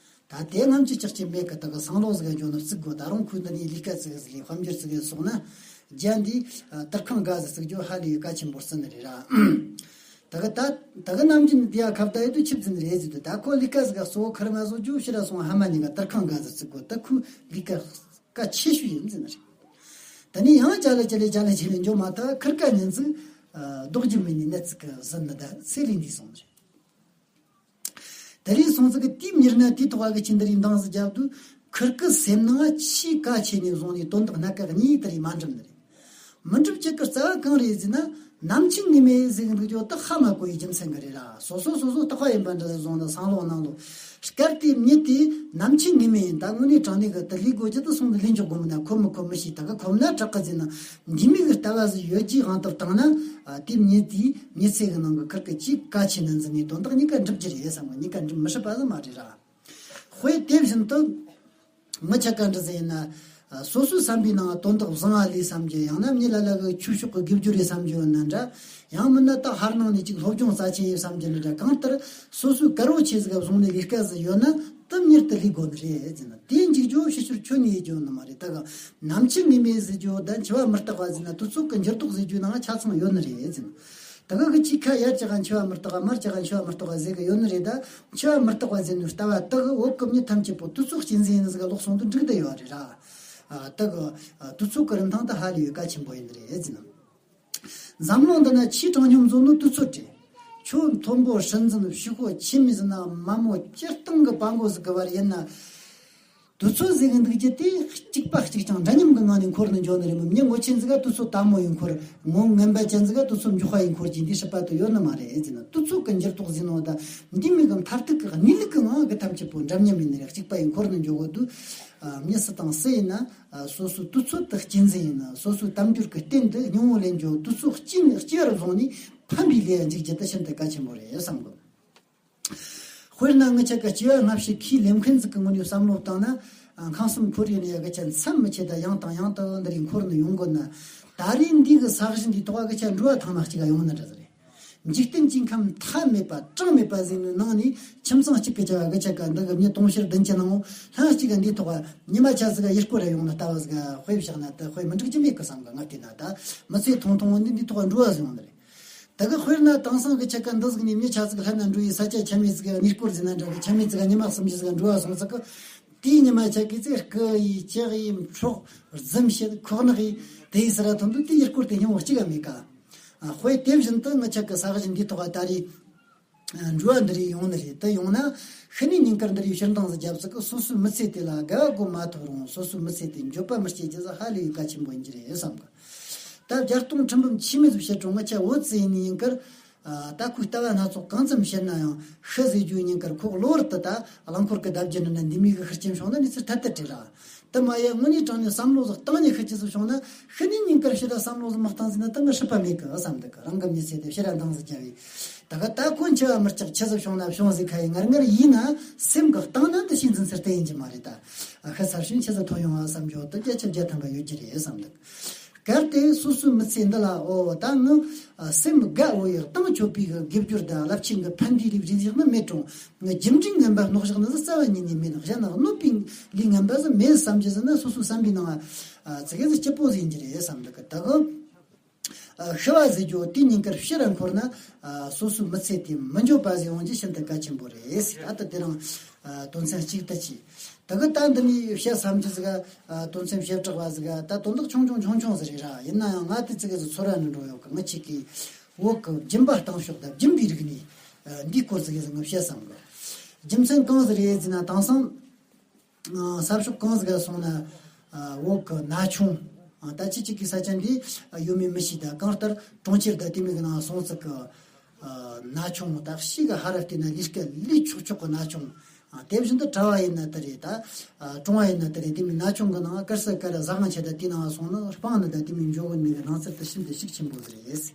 ད་དེ་སྔ་ཕྱི་ལྕགས་ཀྱི་མེད་གི། ད་གི་སང་ལོ་ཟིག་འགྱོ་ནི་བརྩིགས་དགོས། ད་རུང་ཁོས་འདི་ནས་ལས་ཀ་ཙི་གེ་ཟིག་ལས་དཔལ་འབྱོར་ཙི་གེ་གསོག་ན། རྒྱ་འདི་དུར་ཁང་སྒ་ཟིག་བརྩིགས་རྒྱུ་ཧ་ལས་གལ་ཆེན་པོ་བརྩི་ནི་རེད་ར། ད་གི་ད་ད་གི་ནམ་རྒྱུན་འདི་ཡ་ཁ་བརྡ་ཡོད་དུས་ཆི་བརྩི་ནི་རེད་ཟེར་དུས། ད་ཁོ་ལས་ཀ་ཟིག་ག་གཙོ་བོ་ཁུར་མ་བཟོ་རྒྱུ་ཕྱིར་ར་སོང་ཕ་མ་གཉིས་ཀ་དུར་ཁང་སྒ་ཟིག་བརྩིགས་དགོས། ད་ཁོའི་ལས་ཀ་གལ་ཆེ་ཤོས་ཡིན་ཟེར་ནི་རེད། ད་ནི་ཡང་ཅ་ལེ་ཅ་ལེ་ཅ་ལེ་ཅ་ལེ་འགྱོ་མ་ཐག་ཁུར་ཀ་ཉིན་ཙིག་ལྡོག་རྒྱུ་མེད་ནི་ནད་ཙིག་གིས་ཟིན་ནི་ད་ཚེ་ལས་འདས་སོང་ནི་རེད། དེ་རིང་སོང་ཙི་གི་དེའི་མྱུར་ན་དེའི་ཐོག་ག་གི་ཆི་འདི་རིགས་འདང་ཟི་རྒྱབ་དུས་ཁིར་ཀི་སེམས་ནང་ཆེས་གལ་ཆེ་ནས་བཟུང་ནས་དོན་དག་སྣ་ཁ་གཉིས་དེ་རིགས་མ་འགྲུབ་ནི་རེད། མི་འགྲུབ་ཆེད་ཀི་རྩ་བ་གང་རེད་ཟེར་ན། ནམ་འཆི་ངེས་མེད་ཟེར་གི་འདུག་ཀྱོ་ད་ཧ་མ་གོ་ཡི་རྒྱུ་མཚན་གི་རེད་ར། སོ་སོ་སོ་སོ་རྟག་པ་ཡིན་པ་འདྲ་ཟེར་བཟུང་ན་སང་ལོ་གནངས་ལོ། སྐབས་དེའི་མྱི་དེ་ནམ་འཆི་ངེས་མེད་ཡིན། ད་དངོས་གནས་དྲང་གནས་གི་དེ་ལས་དགོས་རྒྱུ་དེ་སོང་གི་ལེན་འཇོག་དགོས་མིན་ན་ཁོམ་མི་ཁོམ་མི་ཤེས། ད་གི་ཁོམ་ན་དྲག་གི་ཟེར་ན། འདི་མི་གི་ལྟ་བ་ཟིག་ཡོད་རྒྱུའི་དབང་དུ་བཏང་ན། ཨ། དེ་མྱི་དེའི་མྱི་ཚེ་གི་ནང་གི་ཁིར་ཀི་ཅིག་གལ་ཆེ་ནི་འཛིན་ནས་དོན་དག་གཉིས་ཀ་འགྲུབ་རྒྱུ་རེད་བསམ་གི། གཉིས་ཀ་འགྲུབ་མི་སྲིད་པ་ཟིག་མ་རེད་ར། དཔེ་དེ་བཞིན་དུ། མི་ཆ་ག་འདྲ་ཟིག་ཡིན་ན། ཨ། སོ་སོའི་བསམ་པའི་ནང་དོན་དག་བཟང་ང་ལས་བསམ་རྒྱུ། ཡང་ན་མྱི་ལ་ལ་གི་ཆོས་ཕྱོགས་གི་དགེ་སྦྱོར་རེད་བསམ་རྒྱུ་ཡོད་ན་འདྲ། ཡང་མིན་ན་ད་ཧར་ནང་ནས་ཅིག་སློབ་སྦྱོང་རྩ་ཆེན་ཡིན་བསམ་རྒྱུ་ན་འདྲ། གང་ལྟར་སོ་སོའི་དཀར་བོ་ཆེ་ཟིག་ག་བཟུང་ནས་ལས་ཀ་ཟིག་ཡོད་ན་དེ་མྱུར་དུ་ལས་དགོས་ནི་རེད་ཟེར་ན། དེ་འཇིག་རྒྱུ་ཕྱི་ཕྱིར་ཁྱོན་ནས་ཡེ་རྒྱུ་ནི་མ་རེད། ད་ག་ནམ་འཆི་ངེས་མེད་ཟེར་རྒྱུ་ད་འཆི་བ་མི་རྟག་པ་ཟེར་ན་དུས་ཚོད་ཀྱི་འགྱུར་ལྡོག་ཟེར་རྒྱུ་ནང་ཆ་ཚང་ཡོད་ནི་རེད་ཟེར་ན། ད་ག་གི་ཅིག་ཁ་ཡར་ཅག་ག་འཆི་བ་མི་རྟག་པ། མར་ཅག་ག་འཆི་བ་མི་རྟག་པ་ཟེར་གི་ཡོད་ནི་རེད། ད་འཆི་བ་མི་རྟག་པ་ཟེར་ནི་ལྟ་བ་དག་འོག་གི་མྱི་ཐམས་ཅད་པོ་དུས་ཚོད་གཅན་གཟན་ཡིན་ཟིག་ག་ལོག་སོང་དུས་འགྲིག་བསྡད་ཡོད་རེད་ར། ཨ། ད་གི་དུས་ཚོད་ཀྱི་རིན་ཐང་ད་ཧ་ལས་ཡོད་གལ་ཆེན་པོ་ཡིན་ནི་རེད་ཟེར་ན། འཛམ་གླིང་འདི་ན་ཆེས་དྲང་སྙོམས་བཟོ་ནི་དུས་ཚོད་རེད། ཁྱོད་མཐོན་པོ་སྲིད་འཛིན་ཕྱུག་པོ་ཆེ་མི་ཟིན་ན་མ་མོ་སྤྱིར་བཏང་གི་དཔའ་མགོ་ཟིག་གི་བར་ཡིན་ན། དུས་ཚོད་ཟེར་གི་འདུག་རྒྱུ་དེ་གཅིག་པ་གཅིག་རྐྱང་འདྲ་མཉམ་གི་ངང་ནས་འཁོར་ནས་འགྱོ་ནི་རེད་མོད། མྱི་ངོ་ཆེན་ཟིག་ག་དུས་ཚོད་དལ་མོ་ཡིན་འཁོར། ངོ་ངན་པ་ཅན་ཟིག་ག་དུས་ཚོད་མགྱོགས་པ་ཡིན་འཁོར་གྱི་འདི་སྲིད་པ་དུ་ཡོད་ནི་མ་རེད་ཟེར་ན། དུས་ཚོད་ཀྱི་འགྱུར་ལྡོག་ཟེར་ནོ་ད་འདི་མི་གི་མཐར་ཐུག་གི་གནས་ལུགས་ཀྱི་ངང་གི་ཐམས་ཅད་པོ་འདྲ་མཉམ་ཡིན་ནི་རེད། གཅིག་པ་ཡིན་འཁོར་ནས་འགྱོ་གི་འདུག་ཨ། མྱི་སུ་དང་སུ་ཡིན་ན། ཨ། སོ་སོའི་དུས་ཚོད་དུ་གཅན་གཟན་ཡིན་ན། སོ་སོའི་དལ་འབྱོར་གྱི་རྟེན་དུ་སྙིང་བོ་ལེན་རྒྱུ་དུས་ཚོད་སྐྱེ་སྐྱེ་བར་བཟུང་ནས་ཕན་པའི་ལས་འཇིག་རྒྱུ་དེ་ཤིན་ཏུ་གལ་ཆེན་པོ་རེད་བསམ་གི། དཔེར་ན་ངི་ཆ་ག་སྐྱེ་བ་སྔ་ཕྱི་ཁས་ལེན་མཁན་ཟིག་གི་ངོས་ནས་བསམ་བློ་བཏང་ན། ཨ། ཁང་གསུམ་ཁོར་ཡུག་ནས་གི་ཆ་མཚམས་མི་ཆད་ད་ཡང་དང་ཡང་དུ་འདི་རིགས་འཁོར་ནས་ཡོང་དགོས་ན། ད་རེས་འདི་གི་ས་གཞི་འདིའི་ཐོག་གི་ཆ་འགྲོ་བ་ཐང་ན་གཅིག་ག་ཡོང་ན་འདྲ་ཟེར་རེད། འཇིག་རྟེན་གྱི་ཁམས་མཐའ་མེད་པ་གྲངས་མེད་པ་ཟིག་ནི་ནང་ནས་ཁྱིམ་ཚང་གཅིག་གི་ཆ་གི་ཆ་ག་འདི་གི་མྱི་དུང་ཕྱུར་བདུན་ཅུ་ནང་ལྷན་གཅིག་ག་འདིའི་ཐོག་ཉི་མ་ཆ་ཟིག་ག་ཡུལ་སྐོར་ར་ཡོང་ན་ལྟ་བ་ཟིག་དཔེ་བཞག་ན་ད་དཔེ་མི་འགྲིག་རྒྱུ་མེད་གི་བསམ་གི། ང་བལྟས་ན་ད་མི་ཚེ་ཐུང་ཐུང་འདི་འདིའི་ཐོག་འགྲོ་བ་ཟིག་ཡོང་ནི་རེད། ད་གི་དཔེར་ན་དེང་སང་གི་ཆ་ག་འདི་ཟིག་ནས་མྱི་ཆ་ཟིག་ལྷན་ན་འགྲོ་ཡི་ས་ཆ་ཆ་མེད་ཟིག་ག་གནས་སྐོར་ཟིན་ན་འདྲ་གི་ཆ་མེད་ཟིག་ག་ཉི་མ་གསུམ་བཞི་ཟིག་ག་འགྲོ་བ་སོང་ཟིག་གི། དེའི་ཉི་མ་ཆ་གི་ཚེ་སྐུ་ཡི་ལྕགས་ཡི་འཕྲོག་རྫུན་བཤད་ཁོག་ནག་ཡི་དེ་ཡི་སི་ར་ཐོན་དུས་དེ་ཡུལ་སྐོར་དེ་སྙིང་བོ་གཅིག་ག་མེད་ཀ། ཨ། དཔེ་དེ་བཞིན་དུ་ངི་ཆ་གི་ས་གཞི་འདིའི་ཐོག་ག་ད་རེས་འགྲོ་བ་འདི་རིགས་ཡོང་ནི་རེད། དེ་ཡོང་ན་ཤི་ནས་ཉིན་དཀར་འདི་རིགས་ཕྱིར་འདང་ཟིག་རྒྱབ་ཟིག་གི་སོ་སོའི་མི་ཚེ་དེ་ལ་དགའ་བ་དགོད་མ་ཐུབ་རུང་སོ་སོའི་མི་ཚེ་དེ་འགྱོད་པ་མི་སྐྱེ་རྒྱུ་ཟིག་ཧ་ལས་ཡོད་གལ་ཆེན་པོ་ཡིན་གྱི་རེད་བསམ་གི། ད་བརྒྱ་སྟོང་ཁྲི་འབུམ་ཆི་མེད་ཟིག་བཤད་རུང་ངི་ཆ་བོད་ཟེར་ནི་ཉིན་དཀར། ཨ། ད་ཁོའི་ལྟ་བ་སྣ་ཚོགས་གང་ཙམ་བཤད་ན་ཡང་ཤི་ཟེར་རྒྱུའི་ཉིན་དཀར་ཁོ་གློ་བུར་དུ་ད་རླངས་འཁོར་གི་བརྡབ་རྒྱུ་འདྲ་ན་འདི་མི་གི་ཤི་རྐྱེན་བྱུང་ན་ནི་ཚུར་ཐད་ཐད་བྲིས་ར། དེ་མ་ཡ་དངོས་གནས་དྲང་གནས་བསམ་བློ་ཟིག་བཏང་ནས་ཤི་རྒྱུ་ཟིག་བྱུང་ན་ཤི་ནས་ཉིན་དཀར་ཕྱིར་ར་བསམ་བློ་ཟིག་མ་བཏང་ཟིན་ན་ད་ངི་སྲིད་པ་མེད་གི་བསམ་འདུག་གི། རང་གི་མྱི་ཚེ་དེ་ཕྱིར་ར་འདང་ཟིག་རྒྱབ་ཡི། ད་ག་ད་ཁོ་འཆི་བ་མི་སྐྲག་ཆི་ཟིག་བྱུང་ན་བྱུང་ཟིག་ཁ་ཡི་ངར་ངར་ཡིན་ན་སེམས་གི་སྟེང་ན་འདི་ཤིང་འཛིན་ཚུལ་བསྟན་ཡིན་གྱི་མ་རེད་ད། ཨ། ཤི་ཚར་ཤིང་ཆི་ཟིག་ཐོན་ཡོང་ཨ་བསམ་རྒྱུ་དེ་བརྒྱ་ཆ་བརྒྱ་ཐམ་པ་ཡོད་ཀྱི་རེད་བསམ་འདུག་གལ་ཏེ་སོ་སོའི་མི་ཚེ་འདི་ལ་འོ་ད་ངི་སེམས་དགའ་འོ་ཡི་གཏང་ཆོད་པའི་དགེ་སྦྱོར་དང་རླབས་ཆེན་གྱི་ཕན་བདེའི་རིགས་རིགས་བཞག་ནི་མེད་རུང་ངི་རྒྱུ་འབྲས་ངན་པ་སྣོག་བཞག་ནི་ཟིག་རྩ་བ་ཉིད་ནས་མེད། གཞན་ན་གནོད་པའི་ལས་ངན་པ་ཟིག་མེད་བསམ་གྱི་ཟིག་ན་སོ་སོའི་བསམ་པའི་ནང་ཙི་གེ་ཟིག་སྐྱིད་པོ་ཟིག་ཡིན་གྱི་རེད་བསམ་འདུག་གི། ད་གི་ཤི་བ་ཟེར་རྒྱུ་དེ་ཉིན་དཀར་ཕྱིར་ར་འཁོར་ན་སོ་སོའི་མི་ཚེ་དེ་མི་འགྱོད་པ་ཟིག་ཡོང་རྒྱུ་ཤིན་ཏུ་གལ་ཆེན་པོ་རེད་ཟེར། ད་ལྟ་དེ་རིང་དོན་ཚན་གཅིག་ད་ཅི། ད་གི་ད་འདི་ནས་བཤད་བསམ་རྒྱུ་ཟིག་ག་དོན་ཚན་བཤད་གྲགས་པ་ཟིག་ག་ད་དོན་དག་ཆུང་ཆུང་ཆུང་ཆུང་ཟིག་རེད་ར། ཡིན་ན་ཡང་ང་དེ་ཙི་གེ་ཟིག་ཚོར་བ་ནི་འགྲོ་ཡོད་གི། ང་ཆེ་གི་བོད་གི་སྦྱིན་པ་གཏང་ཕྱོགས་དང་སྦྱིན་པའི་རིག་གནས་འདིའི་སྐོར་ཟིག་གེ་ཟིག་ང་བཤད་བསམ་གི། རྒྱུ་མཚན་གང་ཟིག་རེད་ཟེར་ན་དེང་སང་ས་ཕྱོགས་གང་ཟིག་ག་སོང་ན་བོད་གི་ན་ཆུང་ད་ཅི་ཅིག་གི་ས་ཆ་འདི་ཡོད་མེད་མི་ཤེས། ད་གང་ལྟར་གྲོང་ཁྱེར་ད་དེ་མིན་གི་ནང་སོང་ཙི་གི་ན་ཆུང་ད་ཤི་གི་ཧ་ར་བལྟས་ན་ལས་ཀ་ལས་ཆོག་ཆོག་གི་ན་ཆུང་། དེ་བཞིན་དུ་གྲྭ་བ་ཡིན་ན་དེ་རེད། ད་གྲོང་བ་ཡིན་ན་དེ་རེད། དེ་མིན་ན་ཆུང་གི་ནང་དཀར་ས་དཀར་ར་ཟ་གང་ཆེ་ད་དེ་ནང་སོང་ན་སྤང་ནི་ད་དེ་མིན་འཇོག་གི་མེད་གི་ནང་ཚར་དུ་ཤིན་ཏུ་ཤུགས་ཆེན་པོ་ཟིག་རེད།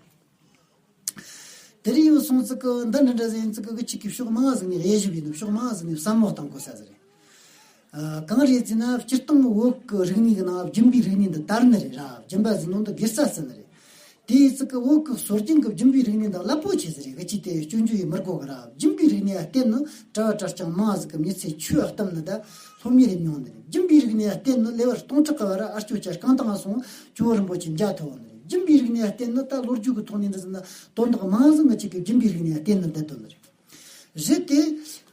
དེ་རིང་ཡོད་སོང་ཙི་གི་འདི་འདྲ་འདྲ་ཟིག་ཡིན་ཙི་གི་གི་ཅིག་གི་ཕྱོགས་མང་ཟིག་ནས་དབྱེ་ཞིབ་ཡིན་ནོ། ཕྱོགས་མང་ཟིག་ནས་བསམ་བློ་གཏང་དགོས་ས་ཟིག་རེད། ཨ། གང་རེད་ཟེར་ན་སྤྱིར་བཏང་བོད་གི་རིག་གནས་གི་ནང་སྦྱིན་པའི་རིག་གནས་འདི་དར་ནི་རེད་ར། སྦྱིན་པ་ཟེར་ནོ་འདི་དགེ་རྩ་ཟེར་ནི་རེད། དེ་ཡི་ཙི་གི་བོད་གི་སྲོལ་རྒྱུན་གི་སྦྱིན་པའི་རིག་གནས་འདི་རླབས་པོ་ཆེ་ཟིག་རེད། གི་ཅི་དེ་སྐྱོན་བརྗོད་ཡི་མི་དགོས་གི་ར། སྦྱིན་པའི་རིག་གནས་ལ་བརྟེན་ནི་གྲྭ་བ་གྲྭ་རྐྱང་མང་ཟིག་གི་མྱི་ཚེ་ཆོས་བསྟན་ནི་ད་སློབ་གཉེར་ཡི་མྱོང་ནི་རེད། སྦྱིན་པའི་རིག་གནས་ལ་བརྟེན་ནི་ལེ་བར་སྟོང་ཕྲག་གི་བར་ཨ་སྐྱོ་ཆ་རྐང་ཐང་སོང་ཇོ་བོ་རིན་པོ་ཆེ་མཇལ་ཐུབ་བ་ནི་རེད། སྦྱིན་པའི་རིག་གནས་ལ་བརྟེན་ནི་ད་ལོ་རྒྱུས་གི་ཐོག་ནས་འདི་ཟེར་ན་དོན་དག་མང་ཟིག་ང་ཅིག་གི་སྦྱིན་པའི་རིག་གནས་ལ་བརྟེན་ནི་བསྡད་དོ་ནི་རེད། རེད་དེ།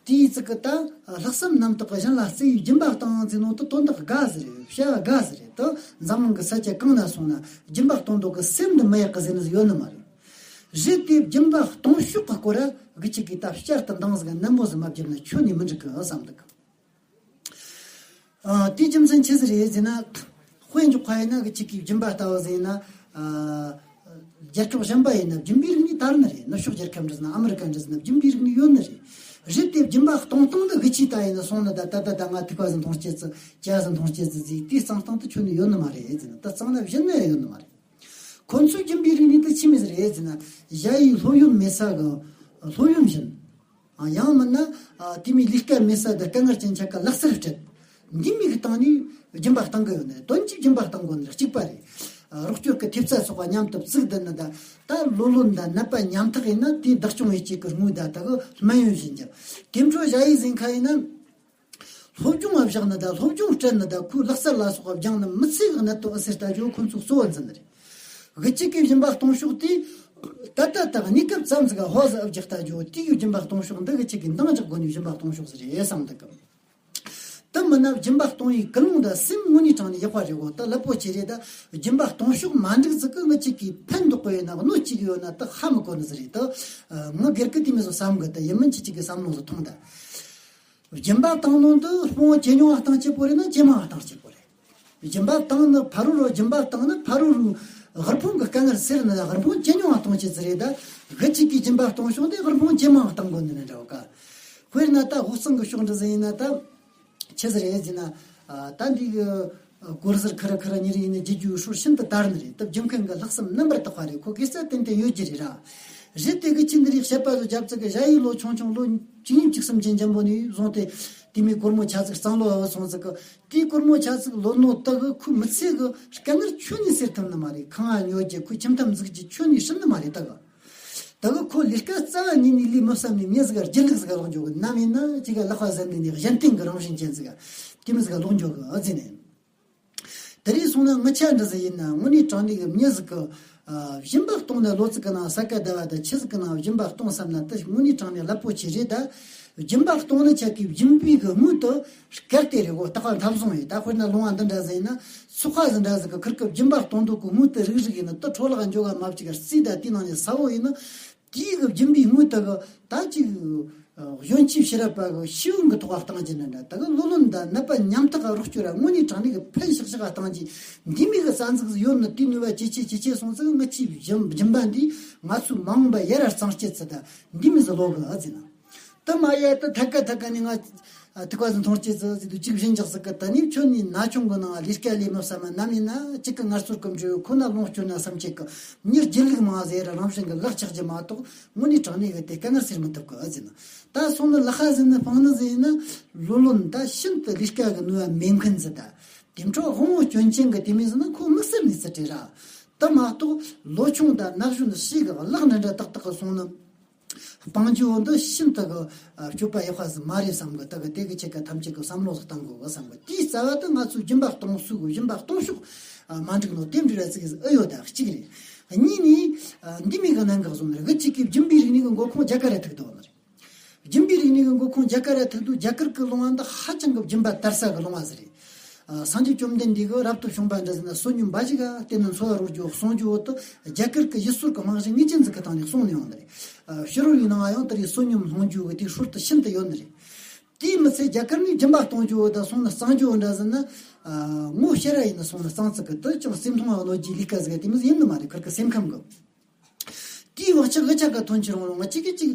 དེའི་ཙི་གི་ད་ལྷག་བསམ་རྣམ་དག་གི་གཞན་ལ་བརྩེ་བའི་སྦྱིན་པ་བཏང་ཟེར་ནོ་དེ་དོན་དག་དགའ་ཟིག་རེད། བྱ་བ་དགའ་ཟིག་རེད། དེ་འཛམ་གླིང་གི་ས་ཆ་གང་ན་སོང་ན་སྦྱིན་པ་གཏོང་མདོག་གི་སེམས་འདི་མི་ཡག་གི་ཟེར་ནི་ཟིག་ཡོད་ནི་མ་རེད། རེད་དེ་སྦྱིན་པ་གཏོང་ཕྱོགས་ཀྱི་སྐོར་ར་གི་ཅིག་གིས་ད་བསྐྱར་དུ་འདང་ཟིག་ནན་པོ་ཟིག་མ་བརྒྱབ་ན་ཁྱོད་ནི་མི་འགྲིག་གི་བསམ་འདུག་ཨ། དེའི་རྒྱུ་མཚན་ཆི་ཟིག་རེད་ཟེར་ན། དཔེ་འཇོག་པ་ཡིན་ན་གི་ཅིག་གིས་སྦྱིན་པ་ལྟ་བུ་ཟིག་ཡིན་ན། ཨ། རྒྱལ་ཁབ་གཞན་པ་ཡིན་ན་སྦྱིན་པའི་རིག་གནས་དར་ནི་རེད། ནུབ་ཕྱོགས་རྒྱལ་ཁབ་འདྲ་ཟིག་ན་ཨ་མི་རི་ཀ་འདྲ་ཟིག་ན་སྦྱིན་པའི་རིག་གནས་ཡོད་ནི་རེད། རེད་དེ་སྦྱིན་པ་གཏོང་སྟངས་དེ་གི་ཅིག་ད་ཡིན་ན་སོང་ན་ད་ད་ད་ད་ང་ཐིག་པ་ཟིག་མཐོང་སྐྱེ་ཙི་ཇ་ཟིག་མཐོང་སྐྱེ་ཙི་ཟིག་དེའི་གཙང་སྟངས་དེ་ཁྱོན་ནས་ཡོད་ནི་མ་རེད་ཟེར་ན། ད་གཙང་ན་གཞན་ན་ཡང་ཡོད་ནི་མ་རེད། ཁོ་ཚོའི་སྦྱིན་པའི་རིག་གནས་དེ་ཆི་མོ་ཟིག་རེད་ཟེར་ན། གཞལ་ཡས་སློབ་ཡོན་མེད་ས་གི་སློབ་ཡོན་བྱིན། ཨ། ཡང་མིན་ན། ཨ། དེ་མོའི་ལས་ཀ་མེད་ས་དང་དཀའ་ངལ་ཅན་ཆ་ག་ལག་རྩལ་སྤྲད། འདི་མོ་གི་སྟེང་ནས་སྦྱིན་པ་གཏོང་གི་ཡོད་ནི་རེད། དོན་གཅིག་སྦྱིན་པ་གཏོང་དགོས་ནི་རེད། གཅིག་པ་རེད། ཨ། རོགས་སྐྱོར་གི་ཐེབས་རྩ་སོགས་པ་མཉམ་དུ་བཙུགས་བསྡད་ནི་ད། ད་ལོ་ལོན་དང་ནད་པ་ཉམ་ཐག་ཡིན་ན་དེའི་བདག་སྐྱོང་བྱེད་ཀྱི་དངུལ་ད་ད་གི་སྨན་ཡོན་བྱིན་རྒྱུ། དེ་འཕྲོ་གཞལ་ཡས་ཟིན་ཁ་ཡིན་ན། སློབ་སྦྱོང་བ་བཞག་ནི་ད། སློབ་སྦྱོང་སྤྲད་ནི་ད། ཁོའི་ལག་རྩལ་ལ་སོགས་པ་སྦྱངས་ནི་མི་ཚེ་གི་གནད་དོན་ཨེ་སེར་ལྟ་རྒྱུ་ཁོ་ཚོའི་གཙོ་བོ་འཛིན་ནི་རེད། གི་ཅིག་གིས་སྦྱིན་པ་གཏོང་ཕྱོགས་དེ། ད་ལྟ་དང་གནས་སྐབས་ཙམ་ཟིག་ག་ཧོ་ཟི་ཨབ་རྒྱག་ལྟ་རྒྱུ་དེ་གི་སྦྱིན་པ་གཏོང་ཕྱོགས་འདི་གི་ཅིག་གིས་འདང་རྒྱག་དགོས་ནི་སྦྱིན་པ་གཏོང་ཕྱོགས་ཟིག་རེད་བསམ་འདུག་གམ། དེ་མིན་ན་སྦྱིན་པ་གཏོང་ཡས་ཀུན་སློང་དང་སེམས་དངོས་གནས་དྲང་ནས་ཡག་པ་རེད་གོ། ད་རླབས་པོ་ཆེ་རེད། ད་སྦྱིན་པ་གཏོང་ཕྱོགས་མ་འགྲིག་ཟིག་གི་ང་ཅིག་གིས་ཕན་འདོགས་གི་ཡོད་ན་གནོད་ཅིག་ཡོད་ན་ད་ཧ་མི་གོ་ནི་ཟིག་རེད། ད་ངི་སྒེར་གི་དེ་མོ་ཟིག་བསམ་གི། ད་ཡིན་མིན་ཅི་ཅིག་གི་བསམ་བློ་ཟིག་ཐོངས་ད། སྦྱིན་པ་བཏང་ནོ་འདི་དཔུང་ཇེ་ཉུང་ང་བཏང་སྤྱད་པོ་རེད་ན་ཇེ་མང་ང་བཏང་སྤྱད་པོ་རེད། སྦྱིན་པ་བཏང་ནི་ཕ་རོལ་རོ། སྦྱིན་པ་བཏང་ནི་ཕ་རོལ་རོ། དབུལ་ཕོངས་ཀྱི་དཀའ་ངལ་སེལ་ནི་དབུལ་ཕོངས་ཇེ་ཉུང་ང་གཏོང་སྤྱད་ཟིག་རེད། ད་གི་ཅིག་གིས་སྦྱིན་པ་གཏོང་ཕྱོགས་དེ་དབུལ་ཕོངས་ཇེ་མང་ང་གཏོང་དགོས་ནི་ནི་འདྲ་བ་ཀ། དཔེར་ན་ད་དབུལ་གཙང་གི་ཕྱོགས་འདྲ་ཟིག་ཡིན་ན་ད། ཆི་ཟིག་རེད་ཟེར་ན། ཨ། ད་འདི་གི་སྒོར་ཟུར་ཁ་ར་ཁ་ར་ཉིན་རེ་ཡིན་ན་རྒྱུ་རྒྱུའི་སྲོལ་ཤིན་ཏུ་དར་ནི་རེད། ད་སྦྱིན་མཁན་གི་ལྷག་བསམ་རྣམ་པར་དག་པ་རེད། ཁོ་དགེ་རྩ་ཏན་ཏན་ཡོད་རྒྱུ་རེད་ར། རེད་དེ་གི་ཅི་འདི་རིགས་བཤད་པ་ཚོ་རྒྱབ་ཚིག་གི་གཞལ་ཡས་ལོ་ཆུང་ཆུང་ལོ་བཅུ་གཉིས་བཅུ་གསུམ་ཅན་འཇམ་པོ་ནས་བཟུང་སྟེ་དེ་མོའི་སྒོར་མོ་ཆ་ཚིག་གཙང་ལོ་བ་སོང་ཚིག་གི། དེའི་སྒོར་མོ་ཆ་ཚིག་ལོ་ནོ་ད་གི་ཁོའི་མི་ཚེ་གི་དཀའ་ངལ་ཁྱོན་ནས་སེལ་ཐུབ་ནི་མ་རེད། ཁང་ང་ཉོ་རྒྱུ། ཁོའི་ཁྱིམ་ཐབ་འཛུགས་རྒྱུ་ཁྱོན་ནས་སྲིད་ནི་མ་རེད་ད་གི། ད་གི་ཁོ་ལས་ཀ་རྩ་བ་ཉིད་ནས་ལས་མི་བསམ་ནས་མྱི་ཟིག་ག་སྒྱིད་ལུག་ཟིག་ག་ལོག་འགྱོ་གི། ནམ་ཡིན་ན་ཅིག་ག་ལག་པ་ཟིན་ནས་ནས་གཞན་སྟེང་གི་རང་བཞིན་ཅན་ཟིག་ག་དེ་མོ་ཟིག་ག་ལོག་འགྱོ་གི་ཨ་ཙི་ནས། དེ་རིང་སོང་ན་ངི་ཆ་འདྲ་ཟིག་ཡིན་ན་དངོས་གནས་དྲང་གནས་གི་མྱི་ཟིག་གི། ཨ། སྦྱིན་པ་གཏོང་ན་ལོ་ཚིགས་གི་ནང་ས་ག་ཟླ་བ་དང་ཆུ་ཚོད་གི་ནང་སྦྱིན་པ་གཏོང་བསམ་ན་དེ་དངོས་གནས་དྲང་གནས་རླབས་པོ་ཆེ་རེད་ད། སྦྱིན་པ་གཏོང་ནི་ཆ་གི་སྦྱིན་པའི་གི་དངུལ་དེ་གལ་ཏེ་རེད་གོ། ད་ག་འཐབ་བཟུང་ཡོད། ད་དཔེར་ན་ལུང་བ་འདི་འདྲ་ཟིག་ཡིན་ན་ཚོགས་པ་ཟིག་འདྲ་ཟིག་གི་ཁིར་གི་སྦྱིན་པ་གཏོང་འདོད་གི་དངུལ་དེ་རིག་རིག་ཡིན་ན་དེ་འཕྲོ་བརླག་འགྱོ་ག་མ་བཅུག་ག་རྩིས་ད་དེའི་ནང་ནས་ས་བོ་ཡིན་ན། དེའི་གི་སྦྱིན་པའི་དངུལ་དེ་གི་ད་ཅིག་གཞོན་སྐྱེས་ཕྱི་རབས་པ་གི་ཤེས་ཡོན་གི་ཐོག་ལ་གཏང་རྒྱུ་ནི་འདྲ། ད་གི་ལོ་ལོན་དང་ནད་པ་ཉམ་ཐག་ག་རོགས་སྐྱོར་ར་དངོས་གནས་དྲང་གནས་གི་ཕན་ཤག་ཤག་ག་གཏང་རྒྱུ། འདི་མོ་གི་རྩ་འཛུགས་ཟིག་ཡོད་ནི་དེའི་ནུས་པ་ཇེ་ཆེ་ཇེ་ཆེ་སོང་ཙང་ངི་ཆའི་སྦྱིན་སྦྱིན་པ་འདིས་ང་ཚོའི་མ་འོངས་པ་ཡར་ར་གཙང་སྐྱེད་ཚུལ་ད་འདི་མོ་ཟིག་ལོ་གི་ཨ་ཙི་ན། དེ་མ་ཡ་དེ་ཐད་ཀ་ཐད་ཀ་ནས་ང་ཨ་ཐིག་པ་ཟིག་མཐོང་སྐྱེད་ཚུལ་ཟིག་དུ་གཅིག་བཞིན་འཇགས་ཟིག་གི། ད་ནི་ཁྱོད་ནི་ན་ཆུང་གི་ནང་ལས་ཀ་ལས་མི་བསམ་ན་ནམ་ཡིན་ན་གཅིག་གི་ངལ་རྩོལ་གི་འབྲས་བུ་ཁོ་ན་ལོངས་སྤྱོད་ན་བསམ་སྐྱེད་གི། མྱི་རྒྱུད་ལུགས་མང་ཟེར་ར་རང་བཞིན་གི་ལག་ཆགས་རྒྱུ་མ་གཏོགས་དངོས་གནས་དྲང་གནས་གི་དེ་དཀའ་ངལ་སེལ་མི་ཐུབ་གི་ཨ་ཟེར་ན། ད་སོང་ནི་ལ་ཁ་ཟིན་ནི་སྤང་ནི་ཟིན་ཡིན་ན་ལོ་ལོན་ད་ཤིན་ཏུ་ལས་ཀ་གི་ནུས་པ་མེད་མཁན་ཟིག་ད། དེ་འཕྲོ་དབང་བོ་སྐྱོན་ཅན་གི་དེ་མོ་ཟིག་ན་ཁོ་དམིགས་བསལ་ནས་ཙི་བྲེལ་ར། དེ་མ་གཏོགས་ལོ་ཆུང་དང་ན་གཞོན་ཞིག་གི་ལག་འདྲ་འདྲ་ཏག་ཏག་གི་སོང་ནི། སྤང་རྒྱུ་འདི་ཤིན་ཏུ་གི་ཨ་སྤྱོད་པ་ཡག་པ་ཟིག་མ་རེད་བསམ་གི། ད་གི་དེ་གི་ཆེད་ཀ་ཐམས་ཅད་ཀྱི་བསམ་བློ་ཟིག་བཏང་དགོས་གི་བསམ་གི། དེའི་རྩ་བ་དེ་ང་ཚོའི་སྦྱིན་པ་གཏོང་སྲོལ་གི་སྦྱིན་པ་གཏོང་ཕྱོགས་ཨ་མ་འགྲིག་ནོ་དེ་འདྲ་ར་ཚིག་ཟིག་ཨེ་ཡོད་ད་གཅིག་རེད། གཉིས་ནི་ཨ་འདི་མོ་གི་གནད་འགག་བཟུང་ནི་རེད། གི་གཅིག་གི་སྦྱིན་པའི་རིག་གནས་གི་འགོ་ཁུངས་རྒྱ་གར་ར་ཐུག་འདུག་ནི་རེད། སྦྱིན་པའི་རིག་གནས་ཀྱི་འགོ་ཁུངས་རྒྱ་གར་ར་ཐུག་དུས་རྒྱ་གར་གྱི་ལུང་བ་འདི་ཧ་ཅང་གི་སྦྱིན་པ་དར་ས་གི་ལུང་བ་ཟིག་རེད། ཨ། སངས་རྒྱས་བཅོམ་ལྡན་འདས་ཀྱིས་རབ་ཏུ་བྱུང་བ་འདྲ་ཟེར་ན་བསོད་སྙོམས་འབའ་ཞིག་ག་བརྟེན་ནས་འཚོ་བ་རོལ་རྒྱུ་གསུང་རྒྱུ་བོ་དེ་རྒྱ་གར་གྱི་ཡུལ་སྲོལ་གྱི་རྨང་གཞི་ངེས་ཅན་ཟིག་གི་སྟེང་ནས་གསུངས་ནས་ཡོང་ནི་རེད། ཨ། ཕྱི་རོལ་ཡུལ་ནང་ཡང་དེ་རིགས་བསོད་སྙོམས་སློང་རྒྱུ་གི་དེའི་སྲོལ་དེ་ཤིན་ཏུ་ཡོད་ནི་རེད། དེའི་མི་ཚད་རྒྱ་གར་ནས་སྦྱིན་པ་གཏོང་རྒྱུ་བོ་དང་སོང་ན་གཙང་རྒྱུ་བོ་འདྲ་ཟེར་ན། ཨ། ངོ་ཤེས་ར་ཡིན་ན་སོང་ན་གཙང་ཙིག་གི་དེ་ཅང་སེམས་མཐོང་བ་གནོད་རྒྱུའི་ལས་ཀ་ཟིག་ག་དེ་མོ་ཟིག་ཡིན་ནི་མ་རེད། ཁིར་གི་སེམས་ཁམས་གི། དེའི་བག་ཆགས་གི་ཆ་ག་ཐོན་ཆེ་རུང་རུང་ང་གཅིག་གིས་གཅིག་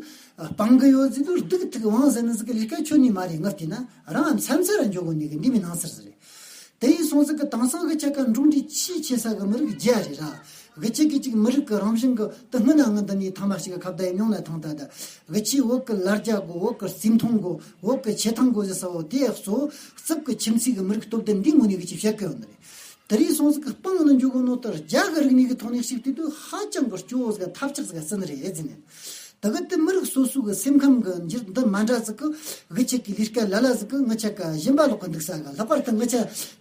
སྤང་གི་ཡོད་ཟེར་དུས་སྡུག་ཐུག་དབང་ཟེར་ནི་ཟིག་གི་ལས་ཀ་ཁྱོན་ནས་མ་རེད། ངས་བལྟས་ན་རང་མཚམས་མཚམས་ར་འཇོག་གོ་ནི་གི་འདི་མི་སྣང་ཚུལ་ཟིག་རེད། དེ་ཡིན་སོང་ཟིག་གི་དེང་སང་གི་ཆ་ག་འབྲུག་འདི་ཆེས་ཆེ་ས་གི་མི་རིགས་རྒྱ་རེད་ར། གི་ཆེ་གི་གཅིག་མི་རིགས་གི་རང་བཞིན་གི་དེ་སྔོན་ན་ངི་འདི་ནས་ཐང་མ་ཞིག་གི་ཁ་བརྡ་ཡི་མྱོང་ན་ཐང་ད་ད། གི་ཆེ་བོད་གི་ལ་རྒྱ་གོ་བོད་གི་རྩིས་མཐོང་གོ་བོད་གི་ཆེ་ཐང་གོ་ཟེར་ས་བོ་དེ་གཙོ་བོ་རྩིབ་གི་ཁྱིམ་མཚེས་གི་མི་རིགས་སྟོབས་ལྡན་འདི་ངོ་ནས་གི་ཅིག་བཤད་གི་ཡོད་ནི་རེད། དེ་རིང་སོང་ཟིག་གི་སྤང་ནི་འཇུག་གོ་ནོ་ལྟར་རྒྱ་གི་རིག་གནས་ཀྱི་ཐོག་ནས་གཅིག་བལྟས་དུས་ཧ་ཅང་གི་སྐྱོ་བོ་ཟིག་ཐབས་ཆག་ཟིག་ཟིན་ནི་རེད་ཟེར་ནས། ད་གི་དེ་མི་རིགས་སོ་སོ་གི་སེམས་ཁམས་གི་འགྱུར་འདི་མ་འདྲ་ཟིག་གི་གི་ཆེ་གི་ལས་ཀ་ལ་ལ་ཟིག་གི་ངི་ཆ་ག་སྦྱིན་པ་ལོག་གི་འདུག་ས་ག་ལྷག་པར་དུ་ངི་ཆ་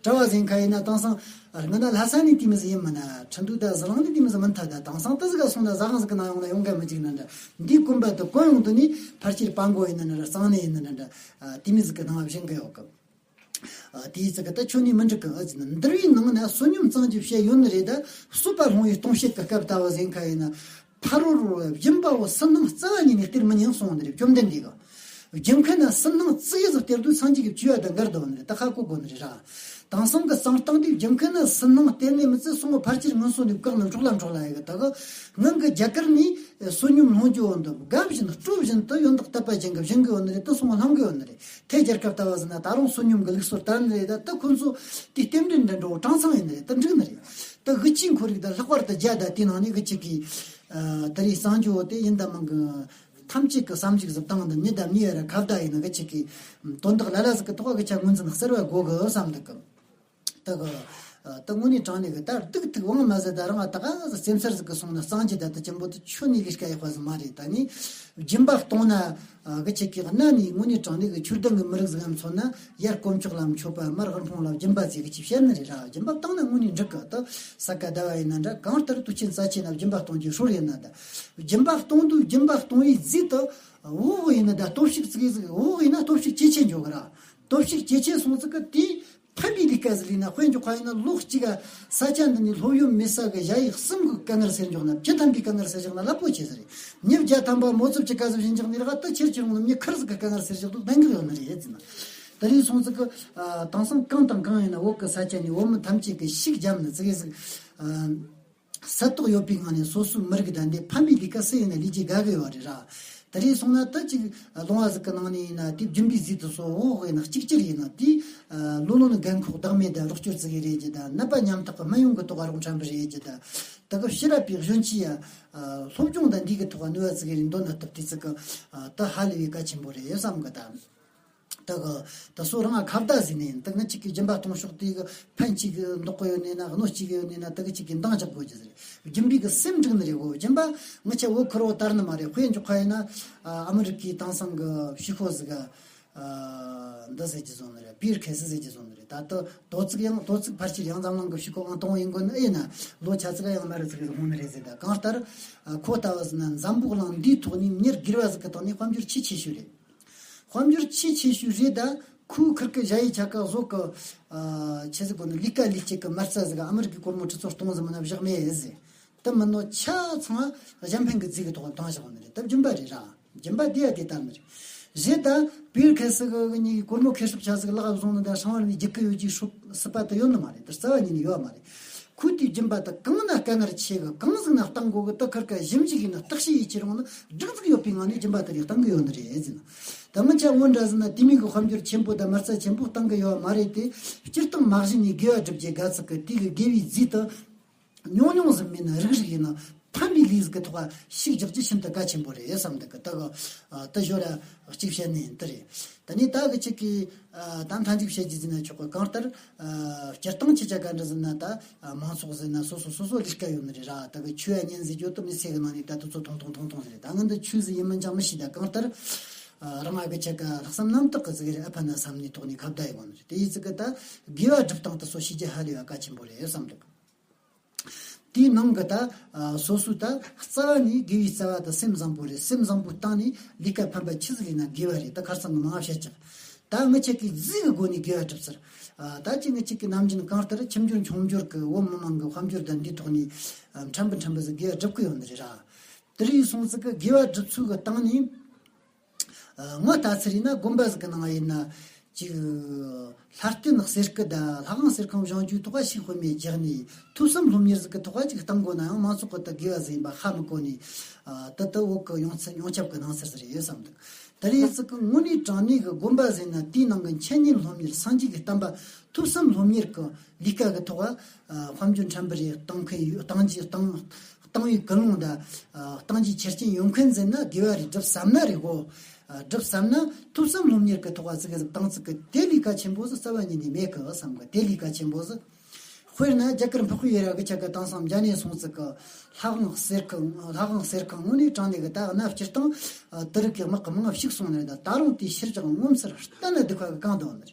གྲྭ་བ་ཟིན་ཁ་ཡིན་ན་དེང་སང་ང་ན་ལྷ་ས་ནས་དེ་མི་ཟིག་ཡིན་མིན་ན་ཁྲིན་ཏུའུ་ད་ཟི་ལིང་ནས་དེ་མི་ཟིག་མིན་ཐ་ད་དེང་སང་དེ་ཟིག་ག་སོང་ན་ཟ་ཁང་ཟིག་གི་ནང་ཡོང་ན་ཡོང་ག་མི་འཇིག་ན་འདྲ། འདིའི་གོམ་པ་དེ་གོན་ཡོང་དུས་ནི་ཕལ་ཆེར་སྤང་གོ་ཡིན་ན་འདྲ་གཙང་ནས་ཡིན་ན་འདྲ། ཨ། དེ་མི་ཟིག་གི་ནང་བཞིན་གི་ཡོད་གི། ཨ། དེའི་ཚིག་གི་ད་ཁྱོད་ནི་མི་འགྲིག་གི་ཨ་ཟེར་ན། འདུལ་བའི་ནང་ན་བསོད་སྙོམས་གཙང་རྒྱུ་བཤད་ཡོད་ནི་རེད། ད་གསོད་པ་སློང་བའི་ལྟུང་བཤད་ཀྱི་སྐབས་ལྟ་བུ་ཟིན་ཁ་ཡིན་ན། ཕ་རོལ་རོལ་བའི་སྦྱིན་པ་བོ་བསོད་ནམས་རྩ་བ་ཉིད་ནས་སྟེར་མི་ཉན་གསུངས་ནི་རེད། བཅོམ་ལྡན་འདས་ཀྱིས། རྒྱུ་མཁན་ན་བསོད་ནམས་ཙི་གེ་ཟིག་སྟེར་དུས་སངས་རྒྱས་ཀྱི་བཅོས་པ་དང་འགལ་འདུག་ནི་རེད། ད་ཁ་ཀོ་གོ་ནི་རེད་ར། དེང་སང་གི་གསང་སྟངས་དེ་རྒྱུ་མཁན་ན་བསོད་ནམས་སྟེར་ནས་མི་ཚེ་སོང་བ་ཕལ་ཆེར་སྔོན་སོང་ནས་བཀག་ནས་འཕྲོག་ལ་འཕྲོག་ལ་ཡ་གི། ད་གི་ངང་གི་རྒྱ་གར་ནས་བསོད་སྙོམས་སློང་རྒྱུ་བོ་འདི་དགའ་བཞིན་སྤྲོ་བཞིན་དུ་ཡོན་བདག་དད་པ་ཅན་གྱི་བཞེངས་གི་ཡོད་ནི་རེད། དེ་སོང་བ་སློང་གི་ཡོད་ནི་རེད། ཐའི་རྒྱལ་ཁབ་ལྟ་བུ་ཟིན་ན་ད་རུང་བསོད་སྙོམས་ཀྱི་ལུགས་སྲོལ་དར་ནི་རེད། ད་ད་ཁོ་ཚོ་དེ་རྟེན་འབྲེལ་འདྲ་འགྲོ་གྲངས་ཚང་ཡིན་ནི་རེད། ད་འགྲིག་ནི་རེད། ད་གི་ཅིག་ཁོར་ཡུག་ད་ལྷག་པར་དུ་རྒྱ་ད་དེ་ནང་ནས་གི་ཅིག་གི། ཨ། ད་རེས་གསང་རྒྱུ་བོ་དེ་ཡིན་ད་མང་གི། ཐམས་ཅད་ཀྱི་བསམ་གཞིག་ཟིག་བཏང་ནས་མི་དང་མི་ཡ་ར་ཁ་བརྡ་ཡིན་ན་གི་ཅིག་གི། དོན་དག་ལ་ལ་ཟིག་གི་ཐོག་གི་ཆ་ངོས་འཛིན་གསར་བ་དགོས་གི་བསམ་འདུག་གི། ད་གི། ཨ། ད་དངོས་གནས་དྲང་གནས་གི་ད་སྡུག་ཐུག་དབང་མ་ཟད་ད་རང་ང་ད་ག་ཟིག་སེམས་གསར་ཟིག་གི་སོང་ན་གསང་རྒྱུ་ད་ད་ཅན་པོ་དེ་ཆོ་ནས་ལས་ཀ་ཡག་པ་ཟིག་མ་རེད། ད་ནི་སྦྱིན་པ་གཏོང་ན། ཨ། གི་ཅིག་གི་གནའ་ནས་དངོས་གནས་དྲང་གནས་གི་ཆོས་ལྡན་གི་མི་རིགས་ཟིག་ཡང་མཚོན་ན། ཡར་དཀོན་མཆོག་ལ་མཆོད་པ། མར་དབུལ་ཕོངས་ལ་སྦྱིན་པ་ཟེར་གི་ཅིག་བཤད་ནི་རེད་ར། སྦྱིན་པ་བཏང་ན་དངོས་གནས་འགྲིག་གི། ད་ས་ག་ཟླ་བ་ཡིན་ན་འདྲ། གང་ལྟར་དུས་ཆེན་ས་ཆེན་ན་སྦྱིན་པ་གཏོང་རྒྱུའི་སྲོལ་ཡིན་ན་ད། སྦྱིན་པ་གཏོང་དུས་སྦྱིན་པ་གཏོང་བའི་རྫས་དུ་འོག་ཡིན་ན་ད་སྟོབས་ཤུགས་ཙི་གེ་ཟིག་འོག་ཡིན་ན་སྟོབས་ཤུགས་ཇེ་ཆེ་འགྱོ་གི་ར། སྟོབས་ཤུགས་ཇེ་ཆེ་སོང་ཙི་གི་དེའི་ཕན་པའི་ལས་ཀ་ཟིག་ལས་ན། དཔེ་འཇོག་པ་ཡིན་ན་ལོ་གཅིག་ག་ས་ཆ་འདི་ནས་སློབ་ཡོན་མེད་ས་གི་ཞ་ཡི་གསུམ་གི་དཀའ་ངལ་སེལ་འཇོག་ན། བཅུ་ཐམ་པའི་དཀའ་ངལ་སེལ་འཇོག་ན་རླབས་པོ་ཆེ་ཟིག་རེད། མྱི་བརྒྱ་ཐམ་པ་མོ་ཚོ་བཅུ་ག་ཟིག་བྱིན་འཇོག་ནི་རེད་ག། ད་ཁྱེར་ཁྱེར་ཡོང་ནི་མྱི་ཁུར་ཟིག་གི་དཀའ་ངལ་སེལ་འཇོག་འདུག་གཏན་འགག་ཡོད་ནི་རེད་ཟེར་ན། ད་རེས་སོང་ཙི་གི། ཨ། དེང་སང་གང་དང་གང་ཡིན་ན་བོད་གི་ས་ཆ་ནས་བོད་མི་ཐམས་ཅད་ཀྱི་ཤུགས་བརྒྱབ་ནས་ཙི་གེ་ཟིག། ཨ། གསལ་རྟོགས་ཡོད་པའི་ངང་ནས་སོ་སོའི་མི་རིགས་དང་འདི་ཕན་པའི་ལས་ཀ་སུ་ཡིན་ན་ལས་རྒྱུ་དགའ་གི་ཡོད་རེད་ར། ད་རེས་སོང་ན་ད་ཅིག་ལོང་བ་ཟིག་གི་ནང་ནས་ཡིན་ན་དེ་སྦྱིན་པའི་རྫས་དེ་ཚོ་འོག་ཡིན་ན་གཅིག་གྱུར་ཡིན་ན་དེ། ཨ། ལོ་ལོན་ནི་རྒན་འཁོགས་བདག་མེད་དང་རོགས་སྐྱོར་ཙི་གེ་རེད་ཀྱི། ད་ནད་པ་ཉམ་ཐག་གི་སྨན་ཡོན་གི་ཐོག་རོགས་ཁྲམ་པ་རེད་ཀྱི། ད་ད་གི་ཕྱི་རབས་པའི་གཞོན་སྐྱེས་ཡ། ཨ། སློབ་སྦྱོང་དང་འདི་གི་ཐོག་ནུས་པ་ཙི་གེ་རེད་འདོན་ན་ཐུབ། དེ་ཙི་གི། ཨ། ད་ཧ་ལས་པའི་གལ་ཆེན་པོ་རེད་བསམ་གི་ད། ད་གི་ད་སོ་རང་ང་ཁ་བརྡ་ཟིན་ནས་ཡིན། ད་ང་གཅིག་གི་སྦྱིན་པ་གཏོང་ཕྱོགས་དེ་གི་ཕན་གཅིག་གི་འདོགས་གི་ཡོད་ནས་ན། གནོད་གཅིག་གི་ཡོད་ནས་ན། ད་གི་གཅིག་གི་འདང་རྒྱག་དགོས་ཀྱི་ཟེར། སྦྱིན་པའི་གི་སེམས་འགྲིག་ནི་རེད་གོ། སྦྱིན་པ་ངི་ཆ་བོད་ཁུར་བོ་དར་ནི་མ་རེད། དཔེ་འཇོག་ཁ་ཡིན་ན། ཨ། ཨ་མི་རི་ཀའི་དེང་སང་གི་ཕྱི་ཁོ་ཟིག་ག། ཨ། འདི་ཟེར་གྱི་བཟོ་ནི་རེད། པིར་ཁེ་སི་ཟེར་གྱི་བཟོ་ནི་རེད། ད་ལྟ་དོ་ཚིགས་ཡང་དོ་ཚིགས་ཕལ་ཆེར་ཡང་འཛམ་གླིང་གི་ཕྱི་ཁོ་ཨང་དང་པོ་ཡིན་དགོས་ནི་ཨེ་ཡིན་ན། ལོ་ཆ་ཚིགས་ཡང་མ་རེད་ཚིགས་ཡོང་ནི་རེད་ཟེར། ད་གང་ལྟར། ཨ། ཁོ་ལྟ་བུ་ཟིན་ན་འཛམ་བུ་གླིང་འདིའི་ཐོག་ནས་མྱི་སྒེར་བ་ཟིག་གི་སྟེང་ནས་དཔལ་འབྱོར་ཆེས་ཆེ་ཤོས་རེད། དཔལ་འབྱོར་ཆེས་ཆེ་ཤོས་རེད། ད་ཁོའི་ཁུར་གི་ཞ་ཡི་ཆ་ག་བཟོ་གི། ཨ། ཆི་ཟིག་གོ་ནི་ལས་ཀ་ལས་སྤྱད་གི་མ་རྩ་ཟིག་ཨ་མི་རི་ཀའི་སྒོར་མོ་ཁྲི་ཚོ་སྟོང་ཟིག་མིན་ན་བཞག་མེད་ཟེར། དེ་མིན་ནོ་ཆ་ཚང་གཞན་ཕན་གི་རྫས་གི་ཐོག་ནས་བཏང་བཞག་ནི་རེད། ད་སྦྱིན་པ་རེད་ར། སྦྱིན་པ་དེ་ཡ་དེ་ལྟར་ནི་རེད། རེད། ད་པིར་ཁེ་སི་གི་གཉིས་སྒོར་མོ་ཁེ་སྲོག་ཆ་ཟིག་ལག་བཟུང་ནི་ད་ཧྲང་བར་ནི་རྒྱུག་གི་ཡོད་ཀྱི་སྲོག་སྲིད་པ་དེ་ཡོད་ནི་མ་རེད། ད་རྩ་བ་ཉིད་ནས་ཡོད་མ་རེད། ཁོས་དེའི་སྦྱིན་པ་དེ་གང་ན་དཀའ་ངལ་ཆེ་གི། གང་ཟིག་ན་བཏང་དགོས་གི། ད་ཁུར་ག་ཞིབ་འཇུག་ཡིན་ན་བརྟག་དཔྱད་ཡིད་ཆེས་རུང་ན་སྒྲིག་འཛུགས་ཡོད་པའི་ངང་ནས་སྦྱིན་པ་དེ་རིགས་བཏང་གི་ཡོད་ནི་རེད་ཟེར་ན། ད་ང་ཆ་འོ་འདྲ་ཟེར་ན་དེ་མིན་གི་དཔལ་འབྱོར་ཆེན་པོ་དང་མ་རྩ་ཆེན་པོ་བཏང་གི་ཡོད་མ་རེད་དེ། སྤྱིར་བཏང་མ་གཞི་ནས་དགེ་བ་སྒྲུབ་རྒྱུ་དགའ་ཚིག་གི། དེ་གི་དགེ་བའི་རྫས་དེ་ཉུང་ཉུང་ཟིག་མིན་ན་རིགས་རིགས་ཡིན་ན་ཕན་པའི་ལས་ཟིག་གི་ཐོག་ཤུགས་རྒྱག་རྒྱུ་ཤིན་ཏུ་གལ་ཆེན་པོ་རེད་བསམ་འདུག་གི། ད་གི། ཨ། ད་ཞོར་ར་གཅིག་བཤད་ནི་ཡིན། དེ་རེད། ད་ནི་ད་གི་གཅིག་གི། ཨ། ད་མཐའ་མཇུག་བཤད་རྒྱུ་ཟེར་ན་ཆོག་གི། གང་ལྟར། ཨ། སྤྱིར་བཏང་ཅི་བྱ་ག་འདྲ་ཟེར་ན་ད། ཨ། མང་ཚོགས་ཟེར་ན་སོ་སོ་སོ་སོ་ལས་ཀ་ཡོད་ནི་རེད་ར། ད་གི་ཆོས་ཡ་ཉན་ཟེར་རྒྱུ་དེ་མི་ཚེ་གི་ནང་ནས་ད་དུ་ཚོ་ཐུང་ཐུང་ཐུང་ཐུང་ཟེར་རེད། ད་ང་འདི་ཆོས་ཟིག་ཡིན་མིན་ཅང་མི་ཤེས། ད་གང་ལྟར། ཨ། རང་ང་གི་ཆ་ག་ལྷག་བསམ་རྣམ་དག་གི་ཟིག་རེད། ཨ་ཕ་ན་བསམ་ནས་ཐོག་ནས་ཁ་བརྡ་ཡི་གོ་ནི་རེད། དེ་ཡི་ཚིག་གི་ད་དགེ་བ་སྒྲུབ་སྟངས་དེ་སོ་ཤེས་རྒྱུ་ཧ་ལས་པ་གལ་ཆེན་པོ་རེད་བསམ་འདུག་དེའི་ནང་གི་ད། ཨ། སོ་སོའི་ད་རྩ་བ་ནས་དགེ་བའི་རྩ་བ་དེ་སེམས་བཟང་པོ་རེད། སེམས་བཟང་པོའི་སྟེང་ནས་ལས་ཀ་ཕན་པ་ཆི་ཟིག་ཡིན་ན་དགེ་བ་རེད། ད་ཁར་སང་གི་མང་བཤད་ཀྱང་། ད་ངི་ཆ་གི་རྫས་གི་སྒོ་ནས་དགེ་བ་སྒྲུབ་ཚུལ། ཨ། ད་ཅི་ངི་ཆ་གི་ནམ་རྒྱུན་གང་ལྟར་ཁྱིམ་སྦྱོར་ཆུང་སྦྱོར་གི་བོད་མི་མང་གི་དཔལ་འབྱོར་དང་འདིའི་ཐོག་ནས། ཨ། ཕྲན་བུ་ཕྲན་བུ་ཟིག་དགེ་བ་སྒྲུབ་གི་ཡོད་ནི་རེད་ར། དེ་རིང་སོང་ཙི་གི་དགེ་བ་སྒྲུབ་ཚུལ་གི་སྟེང་ནས། ཨ། ངོ་ལྟ་ཚུལ་ཡིན་ན་དགོན་པ་ཟིག་གི་ནང་ཡིན་ན། ཅིག་ལྷ་རྟེན་གསེར་སྐུ་དང་ལྷ་ཁང་གསེར་ཁང་བཞེངས་རྒྱུའི་ཐོག་ཞིག་དཔེ་མེད་རྒྱག་ནས། ཐོས་བསམ་སློབ་གཉེར་ཟིག་གི་ཐོག་ཅིག་བཏང་དགོས་ན་ཡང་མང་ཚོགས་ཀྱི་ད་དགེ་བ་ཟིག་ཡིན་པ་ཧ་མི་གོ་ནས། ཨ། ད་ལྟ་བོད་ཀྱི་ཡོངས་ཚད་ཡོངས་ཁྱབ་ཀྱི་སྣང་ཚུལ་ཟིག་རེད་བསམ་འདུག་དེ་རེད་ཙི་གི་དངོས་གནས་དྲང་གནས་ཀྱི་དགོན་པ་ཟེར་ན་དེའི་ནང་གི་འཆད་ཉན་སློབ་གཉེར། སངས་རྒྱས་ཀྱི་བསྟན་པ་ཐོས་བསམ་སློབ་གཉེར་གྱི་ལས་ཀ་གི་ཐོག་ཨ། དཔལ་འབྱོར་ཕྲན་བུ་རེ་གཏོང་མཁན་ཡོད། གཏོང་རྒྱུ་གཏོང་གཏོང་བའི་ཀུན་སློང་དང་། ཨ། གཏོང་རྒྱུའི་ཆ་རྐྱེན་ཡོད་མཁན་ཟེར་ན་དགེ་བ་རེ་སྒྲུབ་བསམ་ན་རེད་གོ། ཨ། སྒྲུབ་བསམ་ན་ཐོས་བསམ་སློབ་གཉེར་གྱི་ཐོག་ཨ་ཙི་གི་ཟིག་བཏང་ཙི་གི་དེ་ལས་ཀ་ཆེན་པོ་ཟིག་རྩ་བ་ཉིད་ནས་མེད་གི་བསམ་གི། དེ་ལས་ཀ་ཆེན་པོ་ཟིག་དཔེར་ན་རྒྱ་གར་འཕགས་པའི་ཡུལ་ར་གི་ཆ་ག་དེང་སང་འཇར་ནས་སོང་ཙི་གི་ལྷ་ཁང་གསེར་ཁང་། ལྷ་ཁང་གསེར་ཁང་དངོས་གནས་དྲང་གནས་གི་ད་གནའ་སྤྱིར་བཏང་། ཨ། དེ་རིགས་ཀྱི་དམག་གི་མང་ཤུགས་སོང་ནི་རེད། ད་ད་རུང་དེའི་ཕྱིར་ཅག་ངོ་མཚར་གཏན་ལ་སྡུག་པ་གི་གང་དུ་ནི་རེད།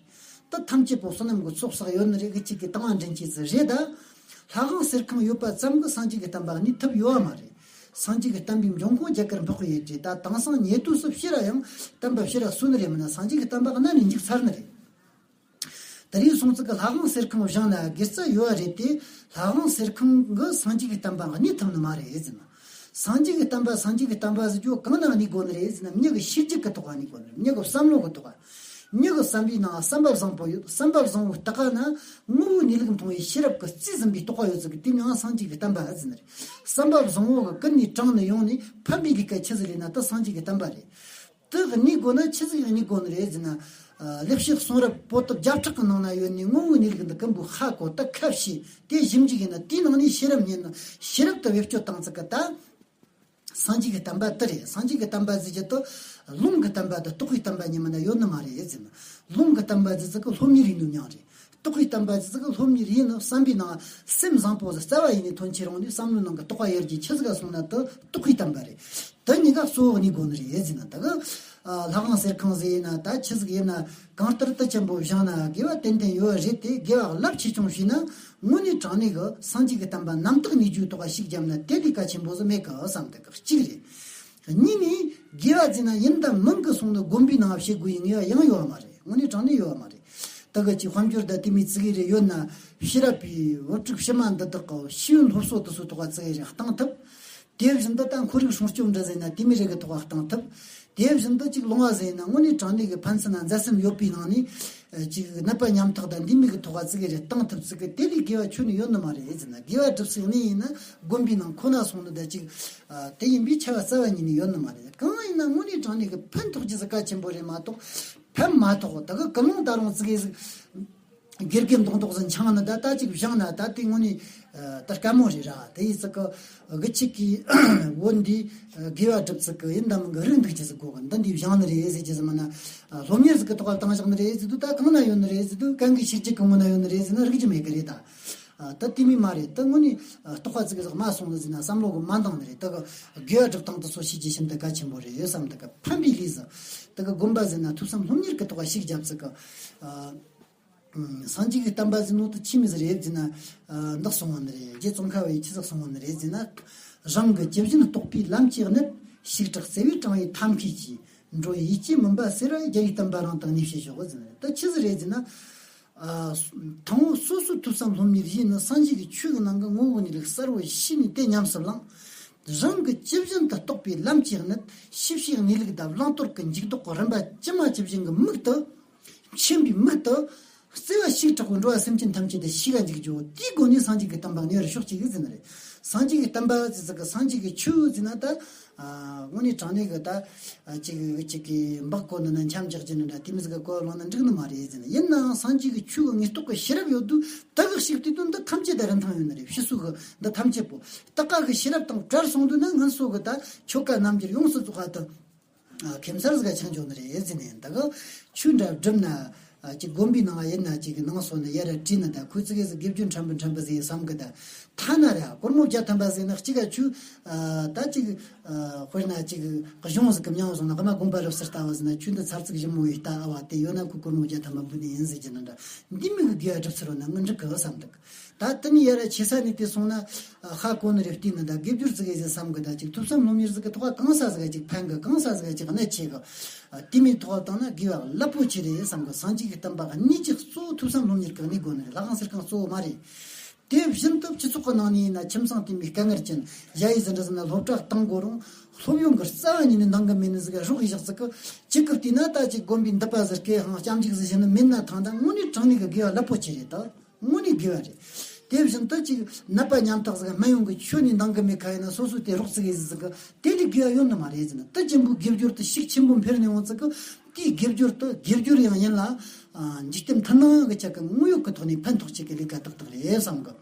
ད་ཐམས་ཅད་པོ་བསོད་ནམས་ཀྱི་ཚོགས་བསགས་ཡོད་ནི་རེད་གི། གཅིག་གི་དང་བ་འདྲེན་བྱེད་ཚུལ་རེད། ད་ལྷ་ཁང་གསེར་ཁང་ཡོད་པ་ཙམ་གི་སངས་རྒྱས་ཀྱི་བསྟན་པ་གནས་ཐུབ་ཡོད་བ་མ་རེད། སངས་རྒྱས་ཀྱི་བསྟན་པའི་འབྱུང་ཁུངས་རྒྱ་གར་འཕགས་པའི་ཡུལ་རེད། ད་དེང་སང་ཉེ་དུས་སུ་ཕྱིར་ར་ཡང་བསྟན་པ་ཕྱིར་ར་གསོ་ནི་རེད། མིན་ན་སངས་རྒྱས་ཀྱི་བསྟན་པ་གནའ་ནས་འཇིག་ཚར་ནི་རེད། དེ་རིང་སོང་ཙི་གི་ལྷ་ཁང་གསེར་ཁང་བཞེངས་ན་དགེ་རྩ་ཡོད་བ་རེད་དེ། ལྷ་ཁང་གསེར་ཁང་གི་སངས་རྒྱས་ཀྱི་བསྟན་པ་གནས་ཐུབ་ནི་མ་རེད་ཟེར་ན། སངས་རྒྱས་ཀྱི་བསྟན་པ། སངས་རྒྱས་ཀྱི་བསྟན་པ་ཟེར་རྒྱུ་གང་ན་གནས་དགོས་ནི་རེད་ཟེར་ན། མྱི་གི་ཤེས་རྒྱུད་ཀྱི་ཐོག་ག་གནས་དགོས་ནི་རེད། མྱི་གི་བསམ་བློ་གི་ཐོག་ག་མྱི་གི་བསམ་པའི་ནང་བསམ་པ་བཟང་པོ་ཡོད། བསམ་པ་བཟང་པོའི་རྟགས་ན་དངོས་པོའི་གནས་ལུགས་མཐོང་བའི་ཤེས་རབ་ཀྱི་རྩིས་ཟིན་པའི་རྟོགས་པ་ཡོད་ཚུལ་གྱི་དེ་མྱིང་སངས་རྒྱས་ཀྱི་བསྟན་པ་ཟེར་ནི་རེད། བསམ་པ་བཟང་པོ་གི་ཀུན་ནས་དྲངས་ནས་ཡོང་ནས་ཕན་པའི་ལས་ཀ་ཆི་ཟིག་ལས་ན་དེ་སངས་རྒྱས་ཀྱི་བསྟན་པ་རེད། དེ་གནས་དགོས་ན་ཆི་ཟིག་གནས་དགོས་ནི་རེད་ཟེར་ན། ལེགས་བཤད་གསུང་རབ་པོ་ཏི་བརྒྱ་ཕྲག་གི་ནང་ན་ཡོད་ནི་དངོས་པོའི་གནས་ལུགས་འདི་ཀུན་པོ་ཧ་གོ། ད་ཁ་ཕྱེ་དེ་ཞིབ་འཇུག་ཡིན་ན། དེའི་ནང་ནས་ཤེས་རབ་རྙེད་ན། ཤེས་རབ་ཏུ་བེད་སྤྱོད་བཏང་ཚུལ་གི་ད་སངས་རྒྱས་ཀྱི་བསྟན་པ་དེ་རེད། སངས་རྒྱས་ཀྱི་བསྟན་པ་ཟེར་རྒྱུ་དེ་ལུང་གི་བསྟན་པ་དང་རྟོགས་པའི་བསྟན་པ་གཉིས་མ་ན་ཡོད་ནི་མ་རེད་ཟེར་ན། ལུང་གི་བསྟན་པ་ཟེར་ཚུལ་གི་སློབ་གཉེར་ཡིན་ནོ་མྱིང་རེད། རྟོགས་པའི་བསྟན་པ་ཟེར་ཚུལ་གི་སློབ་གཉེར་ཡིན་ནོ། བསམ་པའི་ནང་སེམས་བཟང་པོ་ཟིག་རྩ་བ་ཡིན་ནས་ཐོན་ཆེ་རུང་ནས་བསམ་བློའི་ནང་གི་རྟོགས་པ་ཡར་རྒྱས་ཆི་ཟིག་ག་སོང་ན་དེ་རྟོགས་པའི་བསྟན་པ་རེད། དེ་གཉིས་ཀ་གཙོ་བོ་གནས་དགོས་ནི་རེད་ཟེར་ན། ད་གི་ལྷ་ཁང་གསེར་ཁང་ཟིག་ཡིན་ན། ད་ཆི་ཟིག་ཡིན་ན། གང་ལྟར་དེ་ཆེན་པོ་བཞེངས་ན་དགེ་བ་ཏན་ཏན་ཡོད་རེད་དེ། དགེ་བ་རླབས་ཆེ་ཆུང་ཞུས་ན་དངོས་གནས་དྲང་གནས་གི་སངས་རྒྱས་ཀྱི་བསྟན་པ་རྣམ་དག་གནས་རྒྱུའི་ཐོག་ག་ཤུགས་བརྒྱབ་ན་དེ་ལས་ཀ་ཆེན་པོ་ཟིག་མེད་གི་བསམ། དེ་གི་གཅིག་རེད། གཉིས་ནས་དགེ་བ་ཟེར་ན་ཡིན་དང་མིན་གི་སོང་ནི་དགོན་པའི་ནང་བྱེད་དགོས་ཡི་ངེས་པ་ཡང་ཡོད་མ་རེད། དངོས་གནས་དྲང་གནས་ཡོད་མ་རེད། ད་གི་ཅིག་དཔལ་འབྱོར་དང་དེ་མོ་ཙིག་གེ་རེ་ཡོད་ན་ཕྱི་རབས་པའི་བུ་ཕྲུག་ཕྱི་མ་འདི་དག་གི་ཤེས་ཡོན་སློབ་གསོ་དེ་ཚོའི་ཐོག་ག་ཙིག་གེ་རེ་བཏང་ཐུབ། དེ་བཞིན་དུ་ད་ཁོར་ཡུག་སྲུང་སྐྱོབ་འདྲ་ཟེར་ན་དེ་མོ་རེ་གི་ཐོག་ག་བཏང་ཐུབ། དེ་བཞིན་དུ་ཅིག་ལོང་བ་ཟེར་ན་དངོས་གནས་དྲང་གནས་གི་ཕན་ཚུན་ན་མཛའ་སེམས་ཡོད་པའི་ནང་ནས་ཅིག་ནད་པ་ཉམ་ཐག་དང་འདི་མོ་གི་ཐོག་ག་ཙིག་གེ་རེ་བཏང་ཐུབ་ཚུལ་གི་དེ་ལས་དགེ་བ་ཁྱོན་ནས་ཡོད་ནི་མ་རེད་ཟེར་ན། དགེ་བ་སྒྲུབ་ས་གནས་ཡིན་ན་དགོན་པའི་ནང་ཁོ་ན་སོང་ནི་ད་ཅིག་དེ་ཡིན་པའི་ཆ་བ་རྩ་བ་ཉིད་ནས་ཡོད་ནི་མ་རེད། གང་ཡིན་ན་དངོས་གནས་དྲང་གནས་གི་ཕན་ཐོགས་རྒྱུ་ཟིག་གལ་ཆེན་པོ་རེད་མ་གཏོགས། ཕན་མ་ཐོགས་ད་གི་ཀུན་སློང་ད་རུང་ཙིག་གེ་ཟིག་དགེ་རྒན་མདོག་མདོག་ཟིག་འཆང་ནི་ད་ད་ཅིག་བཞེངས་ན་ད་དེ་དངོས་གནས་ད་དཀའ་མོ་རེད་ར། དེ་ཡིན་ཙི་གི་གི་ཅིག་གི་བོད་འདི་དགེ་བ་སྒྲུབ་ཚུལ་གི་ཡིན་དང་མིན་གི་རིགས་འདུག་རྒྱུ་ཟིག་གོ་གི། འདི་འདི་བཞེངས་ནི་རེད་ཟེར་རྒྱུ་ཟིག་མིན་ན། སློབ་གཉེར་ཟིག་གི་ཐོག་ལ་བཏང་བཞག་ནི་རེད་ཟེར་དུས་ད་གང་ན་ཡོད་ནི་རེད་ཟེར་དུས། གང་གི་ཤེས་རྒྱུད་གི་ངོ་ན་ཡོད་ནི་རེད་ཟེར་ན་རིག་རྒྱུ་མེད་གི་རེད་ད། ད་དེ་མོ་མ་རེད། ད་དངོས་གནས་རྟོགས་པ་ཙིག་གེ་ཟིག་མ་སོང་ནི་ཟེར་ན་བསམ་བློ་གི་མ་འདང་ནི་རེད། ད་གི་དགེ་བ་སྒྲུབ་སྟངས་དེ་ཚོ་ཤེས་རྒྱུ་ཤིན་ཏུ་གལ་ཆེན་པོ་རེད་བསམ། ད་གི་ཕན་པའི་ལས་ཟིག་ད་གི་དགོན་པ་ཟེར་ན་ཐོས་བསམ་སློབ་གཉེར་གི་ཐོག་ག་ཤུགས་རྒྱབ་ཚུལ་གི། སངས་རྒྱས་ཀྱི་བསྟན་པ་ཟེར་ནོ་དེ་ཆི་མོ་ཟིག་རེད་ཟེར་ན། འདི་གསུངས་པ་ནི་རེད། རྗེ་ཙོང་ཁ་བས་ཆི་ཟིག་གསུངས་པ་ནི་རེད་ཟེར་ན། རང་གི་ཇི་བཞིན་རྟོགས་པའི་ལམ་གྱི་གནད། ཞིག་དྲག་བརྩེ་བས་དྲངས་པའི་ཐབས་མཁས་ཀྱིས། འགྲོ་བའི་ཡིད་ཀྱི་མུན་པ་སེལ་བར་རྒྱལ་བའི་བསྟན་པ་རང་དུ་གནས་ཞེས་ཞོག་ཟེར་ནི་རེད། ད་ཆི་ཟིག་རེད་ཟེར་ན། ཨ། དང་པོ་སོ་སོའི་ཐོས་བསམ་སློབ་གཉེར་ཡིན་ན་སངས་རྒྱས་ཀྱི་ཆོས་ཀྱི་ནང་གི་དངོས་པོ་གནས་ལུགས་གསལ་བོ་ཤེས་ནས་དེ་ཉམས་སུ་བླངས། རང་གི་ཇི་བཞིན་དུ་རྟོགས་པའི་ལམ་གྱི་གནད། ཞི་བྱེད་གནས་ལུགས་དང་བླང་དོར་གྱི་འཇུག་ལྡོག་གི་རིམ་པ་ཇི་མ་ཇི་བཞིན་གྱི་མིག་ཏུ། མཁྱེན་པའི་མིག་ཏུ། བརྩེ་བ་ཞིག་དྲག་པོས་འགྲོ་བ་སེམས་ཅན་ཐམས་ཅད་དུ་ཤེས་པ་འཇུག་རྒྱུ། དེའི་སྒོ་ནས་སངས་རྒྱས་ཀྱི་བསྟན་པ་གནས་པར་ཤོག་ཅིག་ཟེར་ནི་རེད། སངས་རྒྱས་ཀྱི་བསྟན་པ་ཟེར་ཚུལ་གི་སངས་རྒྱས་ཀྱི་ཆོས་ཟེར་ན་ད། ཨ། དངོས་གནས་དྲང་གནས་གི་ད། ཨ། ཅིག་ཅིག་གི་འབག་གོ་ནི་ན་འཁྱམ་རྒྱག་རྒྱུ་ནི་འདྲ་དེ་མོ་ཟིག་གི་གོ་བ་བླངས་ན་འགྲིག་ནི་མ་རེད་ཟེར་ན། ཡིན་ནའང་སངས་རྒྱས་ཀྱི་ཆོས་གི་ངེས་རྟོགས་ཀྱི་ཤེས་རབ་ཡོད་དུས་ད་གི་ཞིག་དུས་དུས་འདི་ཐམས་ཅད་ད་རིན་ཐང་ཡོད་ནི་རེད། ཕྱི་སོ་གི་འདི་ཐམས་ཅད་པོ་ད་ག་གི་ཤེས་རབ་དང་བྲལ་སོང་དུས་ན་སྔོན་སོ་གི་ད་ཆོ་ག་རྣམ་འགྱུར་ཡོངས་སུ་རྫོགས་པ་དང་། ཨ། ཁེམ་སར་ཟིག་ཆང་འཇོག་ནི་རེད་ཟེར་ནས། ད་ག་ཆོས་འདྲ་བསྒྲུབ་ན། ཨ། ཅིག་དགོན་པའི་ནང་ཡིན་ན་ཅིག་ནང་སོ་ནས་ཡར་ར་བྲིས་ན། ད་ཁོས་ཙི་གེ་ཟིག་དགེ་སྦྱོར་ཕྲན་བུ་ཕྲན་བུ་ཟིག་བསམ་གི། ད་ཐ་ན་ར་སྒོར་མོ་བརྒྱ་ཐམ་པ་ཟིག་ན་གཅིག་ག་ཆོས། ཨ། ད་ཅིག་ཨ། དཔེར་ན་ཅིག་གཞུང་ཟིག་གི་མྱིང་བཟུང་ན་ཨ་མ་དགོངས་པ་རབ་གསལ་ལྟ་བུ་ཟིག་ན་ཆོས་འདི་ཚར་ཚིག་ཞིབ་མོ་ཡིས་ལྟ་ཨ་བ་དེ་ཡོད་ན་ཁོས་སྒོར་མོ་བརྒྱ་ཐམ་པ་འབུལ་ནི་ཡིན་ཟེར་གྱི་ན་འདྲ། འདི་མོ་གི་དགེ་བ་སྒྲུབ་ཚུལ་ཡོད་ན་ང་འགྲིག་གི་བསམ་འདུག་ད་དེ་ནས་ཡར་ར་ཆེ་ས་ནས་དེ་སོང་ན་ཧ་གོ་ནི་རེད། བལྟས་ན་ད་དགེ་སྦྱོར་ཙི་གེ་ཟིག་བསམ་གི། ད་ཅིག་ཐོས་བསམ་སློབ་གཉེར་ཟིག་གི་ཐོག་ག་གང་ས་ཟིག་ག་ཅིག་ཕན་གི། གང་ས་ཟིག་ག་ཅིག་གནད་ཆེ་གི། ཨ། དེ་མོའི་ཐོག་བཏང་ན་དགེ་བ་རླབས་པོ་ཆེ་རེད་བསམ་གི། སངས་རྒྱས་ཀྱི་བསྟན་པ་གི་གནས་ཀྱི་གཙོ་བོ་ཐོས་བསམ་སློབ་གཉེར་གི་གནས་དགོས་ནི་རེད། ལྷ་ཁང་གསེར་ཁང་གཙོ་བོ་མ་རེད། དེ་བཞིན་དུ་སྤྱི་ཚོགས་ཀྱི་ནང་ནས་ཡིན་ན་ཁྱིམ་ཚང་དེ་མོའི་དཀའ་ངལ་ཅན་ཞ་ཡི་ཟིག་འདྲ་ཟིག་ན་སློབ་གྲྭ་བཏང་དགོས་རུང་སློབ་ཡོན་གི་རྩ་བ་ཉིད་ནས་འདང་གི་མེད་ནི་ཟིག་ག་རོགས་ཡེ་བཞག་ཟིག་གི། གཅིག་གི་བལྟས་ན་ད་ཅིག་དགོན་པའི་འདུས་པ་ཟིག་སྐད་ཧང་སྐྱབས་འཇུག་ཟིག་བྱེད་ནི་མེད་ན་ཐང་། ད་དངོས་གནས་དྲང་གནས་གི་དགེ་བ་རླབས་པོ་ཆེ་རེད། ད་དངོས་གནས་དགེ་བ་རེད། དེ་བཞིན་དུ་ཅིག་ནད་པ་ཉམ་ཐག་ཟིག་སྨན་ཡོན་གི་ཁྱོན་ནས་འདང་གི་མེད་ཁ་ཡིན་ན་སོ་སོས་དེ་རོགས་ཙི་གེ་ཟིག་གི་དེ་ལས་དགེ་བ་ཡོད་ནི་མ་རེད་ཟེར་ན། དེ་ཅན་པོའི་དགེ་སྦྱོར་དེ་ཤུགས་ཆེན་པོ་འཕེལ་ནས་འོང་ཙི་གི། དེའི་དགེ་སྦྱོར་དེ་དགེ་སྦྱོར་ཡང་ཡིན་ལ། ཨ། འཇིག་རྟེན་མཐུན་སྣང་གི་ཆ་གི་དངོས་ཡོད་ཀྱི་ཐོག་ནས་ཕན་ཐོགས་ཆེད་ཀྱི་ལས་ཀ་ཏག་ཏག་རེད་བསམ་གི།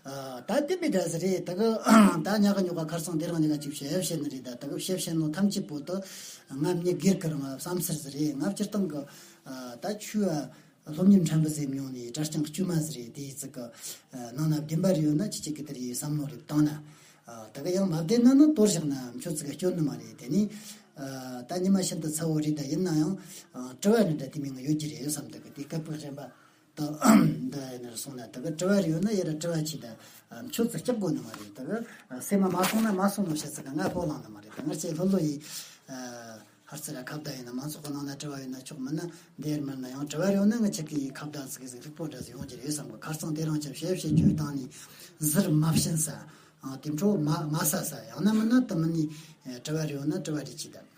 ཨ། ད་དེ་མི་འདྲ་ཟིག་རེད། ད་གི་ད་ཉག་གི་ཉོག་ག་ཁར་སང་དེ་རིང་ཉག་ག་ཅིག་བཤད་བཤད་ནི་རེད། ད་ད་གི་བཤད་བཤད་ནོ་ཐམས་ཅད་པོ་དེ་ང་མྱི་སྒེར་གི་རང་བསམ་ཚུལ་ཟིག་རེད། ང་སྤྱིར་བཏང་གི། ཨ། ད་ཆོས། ཨ། སློབ་གཉེར་ཕྲན་བུ་ཟིག་མྱོང་ནས་གྲྭ་རྐྱང་དཀྱུས་མ་ཟིག་རེད། དེ་ཡི་ཚིག་གི། ཨ། ནང་ན་བདེན་པ་རེ་ཡོད་ན་ཁྱེད་ཅག་གིས་དེར་ཡི་བསམ་བློ་རེ་བཏང་ན། ཨ། ད་གི་ཡང་མ་བདེན་ན་ནི་དོར་བཞག་ན་མཆོད་ཚིག་ག་སྐྱོན་ནི་མ་རེད། དེ་ནི། ཨ། ད་ཉི་མ་ཤིན་ཏུ་ཚ་བོ་རེད། ད་ཡིན་ན་ཡང་། ཨ། དྲི་བ་ནི་འདྲ་དེ་མིན་ཡོད་ཀྱི་རེད་བསམ། ད་གི་དེ་སྐབས་ཀྱི་རིམ་པ་ད་འདི་ཡིན་ན་སོང་ན། ད་གི་དྲི་བ་རེ་ཡོད་ན་ཡར་དྲི་བ་གྱིས། ད་མཆོད་ཚིག་སྐྱོན་དགོས་ནི་མ་རེད། ད་གི་སེམས་མ་མ་སོང་ན་མ་སོང་ནོ་བཤད་ཚིག་ག་ང་ཕོག་ལང་ནི་མ་རེད། ད་ང་ཅེ་ལྷོད་ལྷོད་ཡིས། ཨ། ཧར་ཚེ་ར་ཁ་བརྡ་ཡིན་ན་མང་ཚོགས་ཀྱི་ནང་ན་དྲི་བ་ཡོད་ན་ཆོག་མིན་ན་འདིར་མིན་ན་ཡང་དྲི་བ་རེ་ཡོད་ན་ང་ཅག་གིས་ཁ་བརྡ་ཟིག་ཟིག་ལྷུག་པོ་འདྲ་ཟིག་ཡོང་རྒྱུ་རེད་བསམ་གི། ཁར་སང་དེ་རིང་ཅིག་བཤད་བཤད་རྒྱུའི་སྟེང་ནས་ཟུར་མ་ཕྱིན་ས། དེ་འཕྲོ་མ་མ་ཟ་ས་ཡང་ན་མིན་ན་དུ་མི་ནི་དྲི་བ་རེ་ཡོད་ན་དྲི་བ་རེ་ཅི་དང་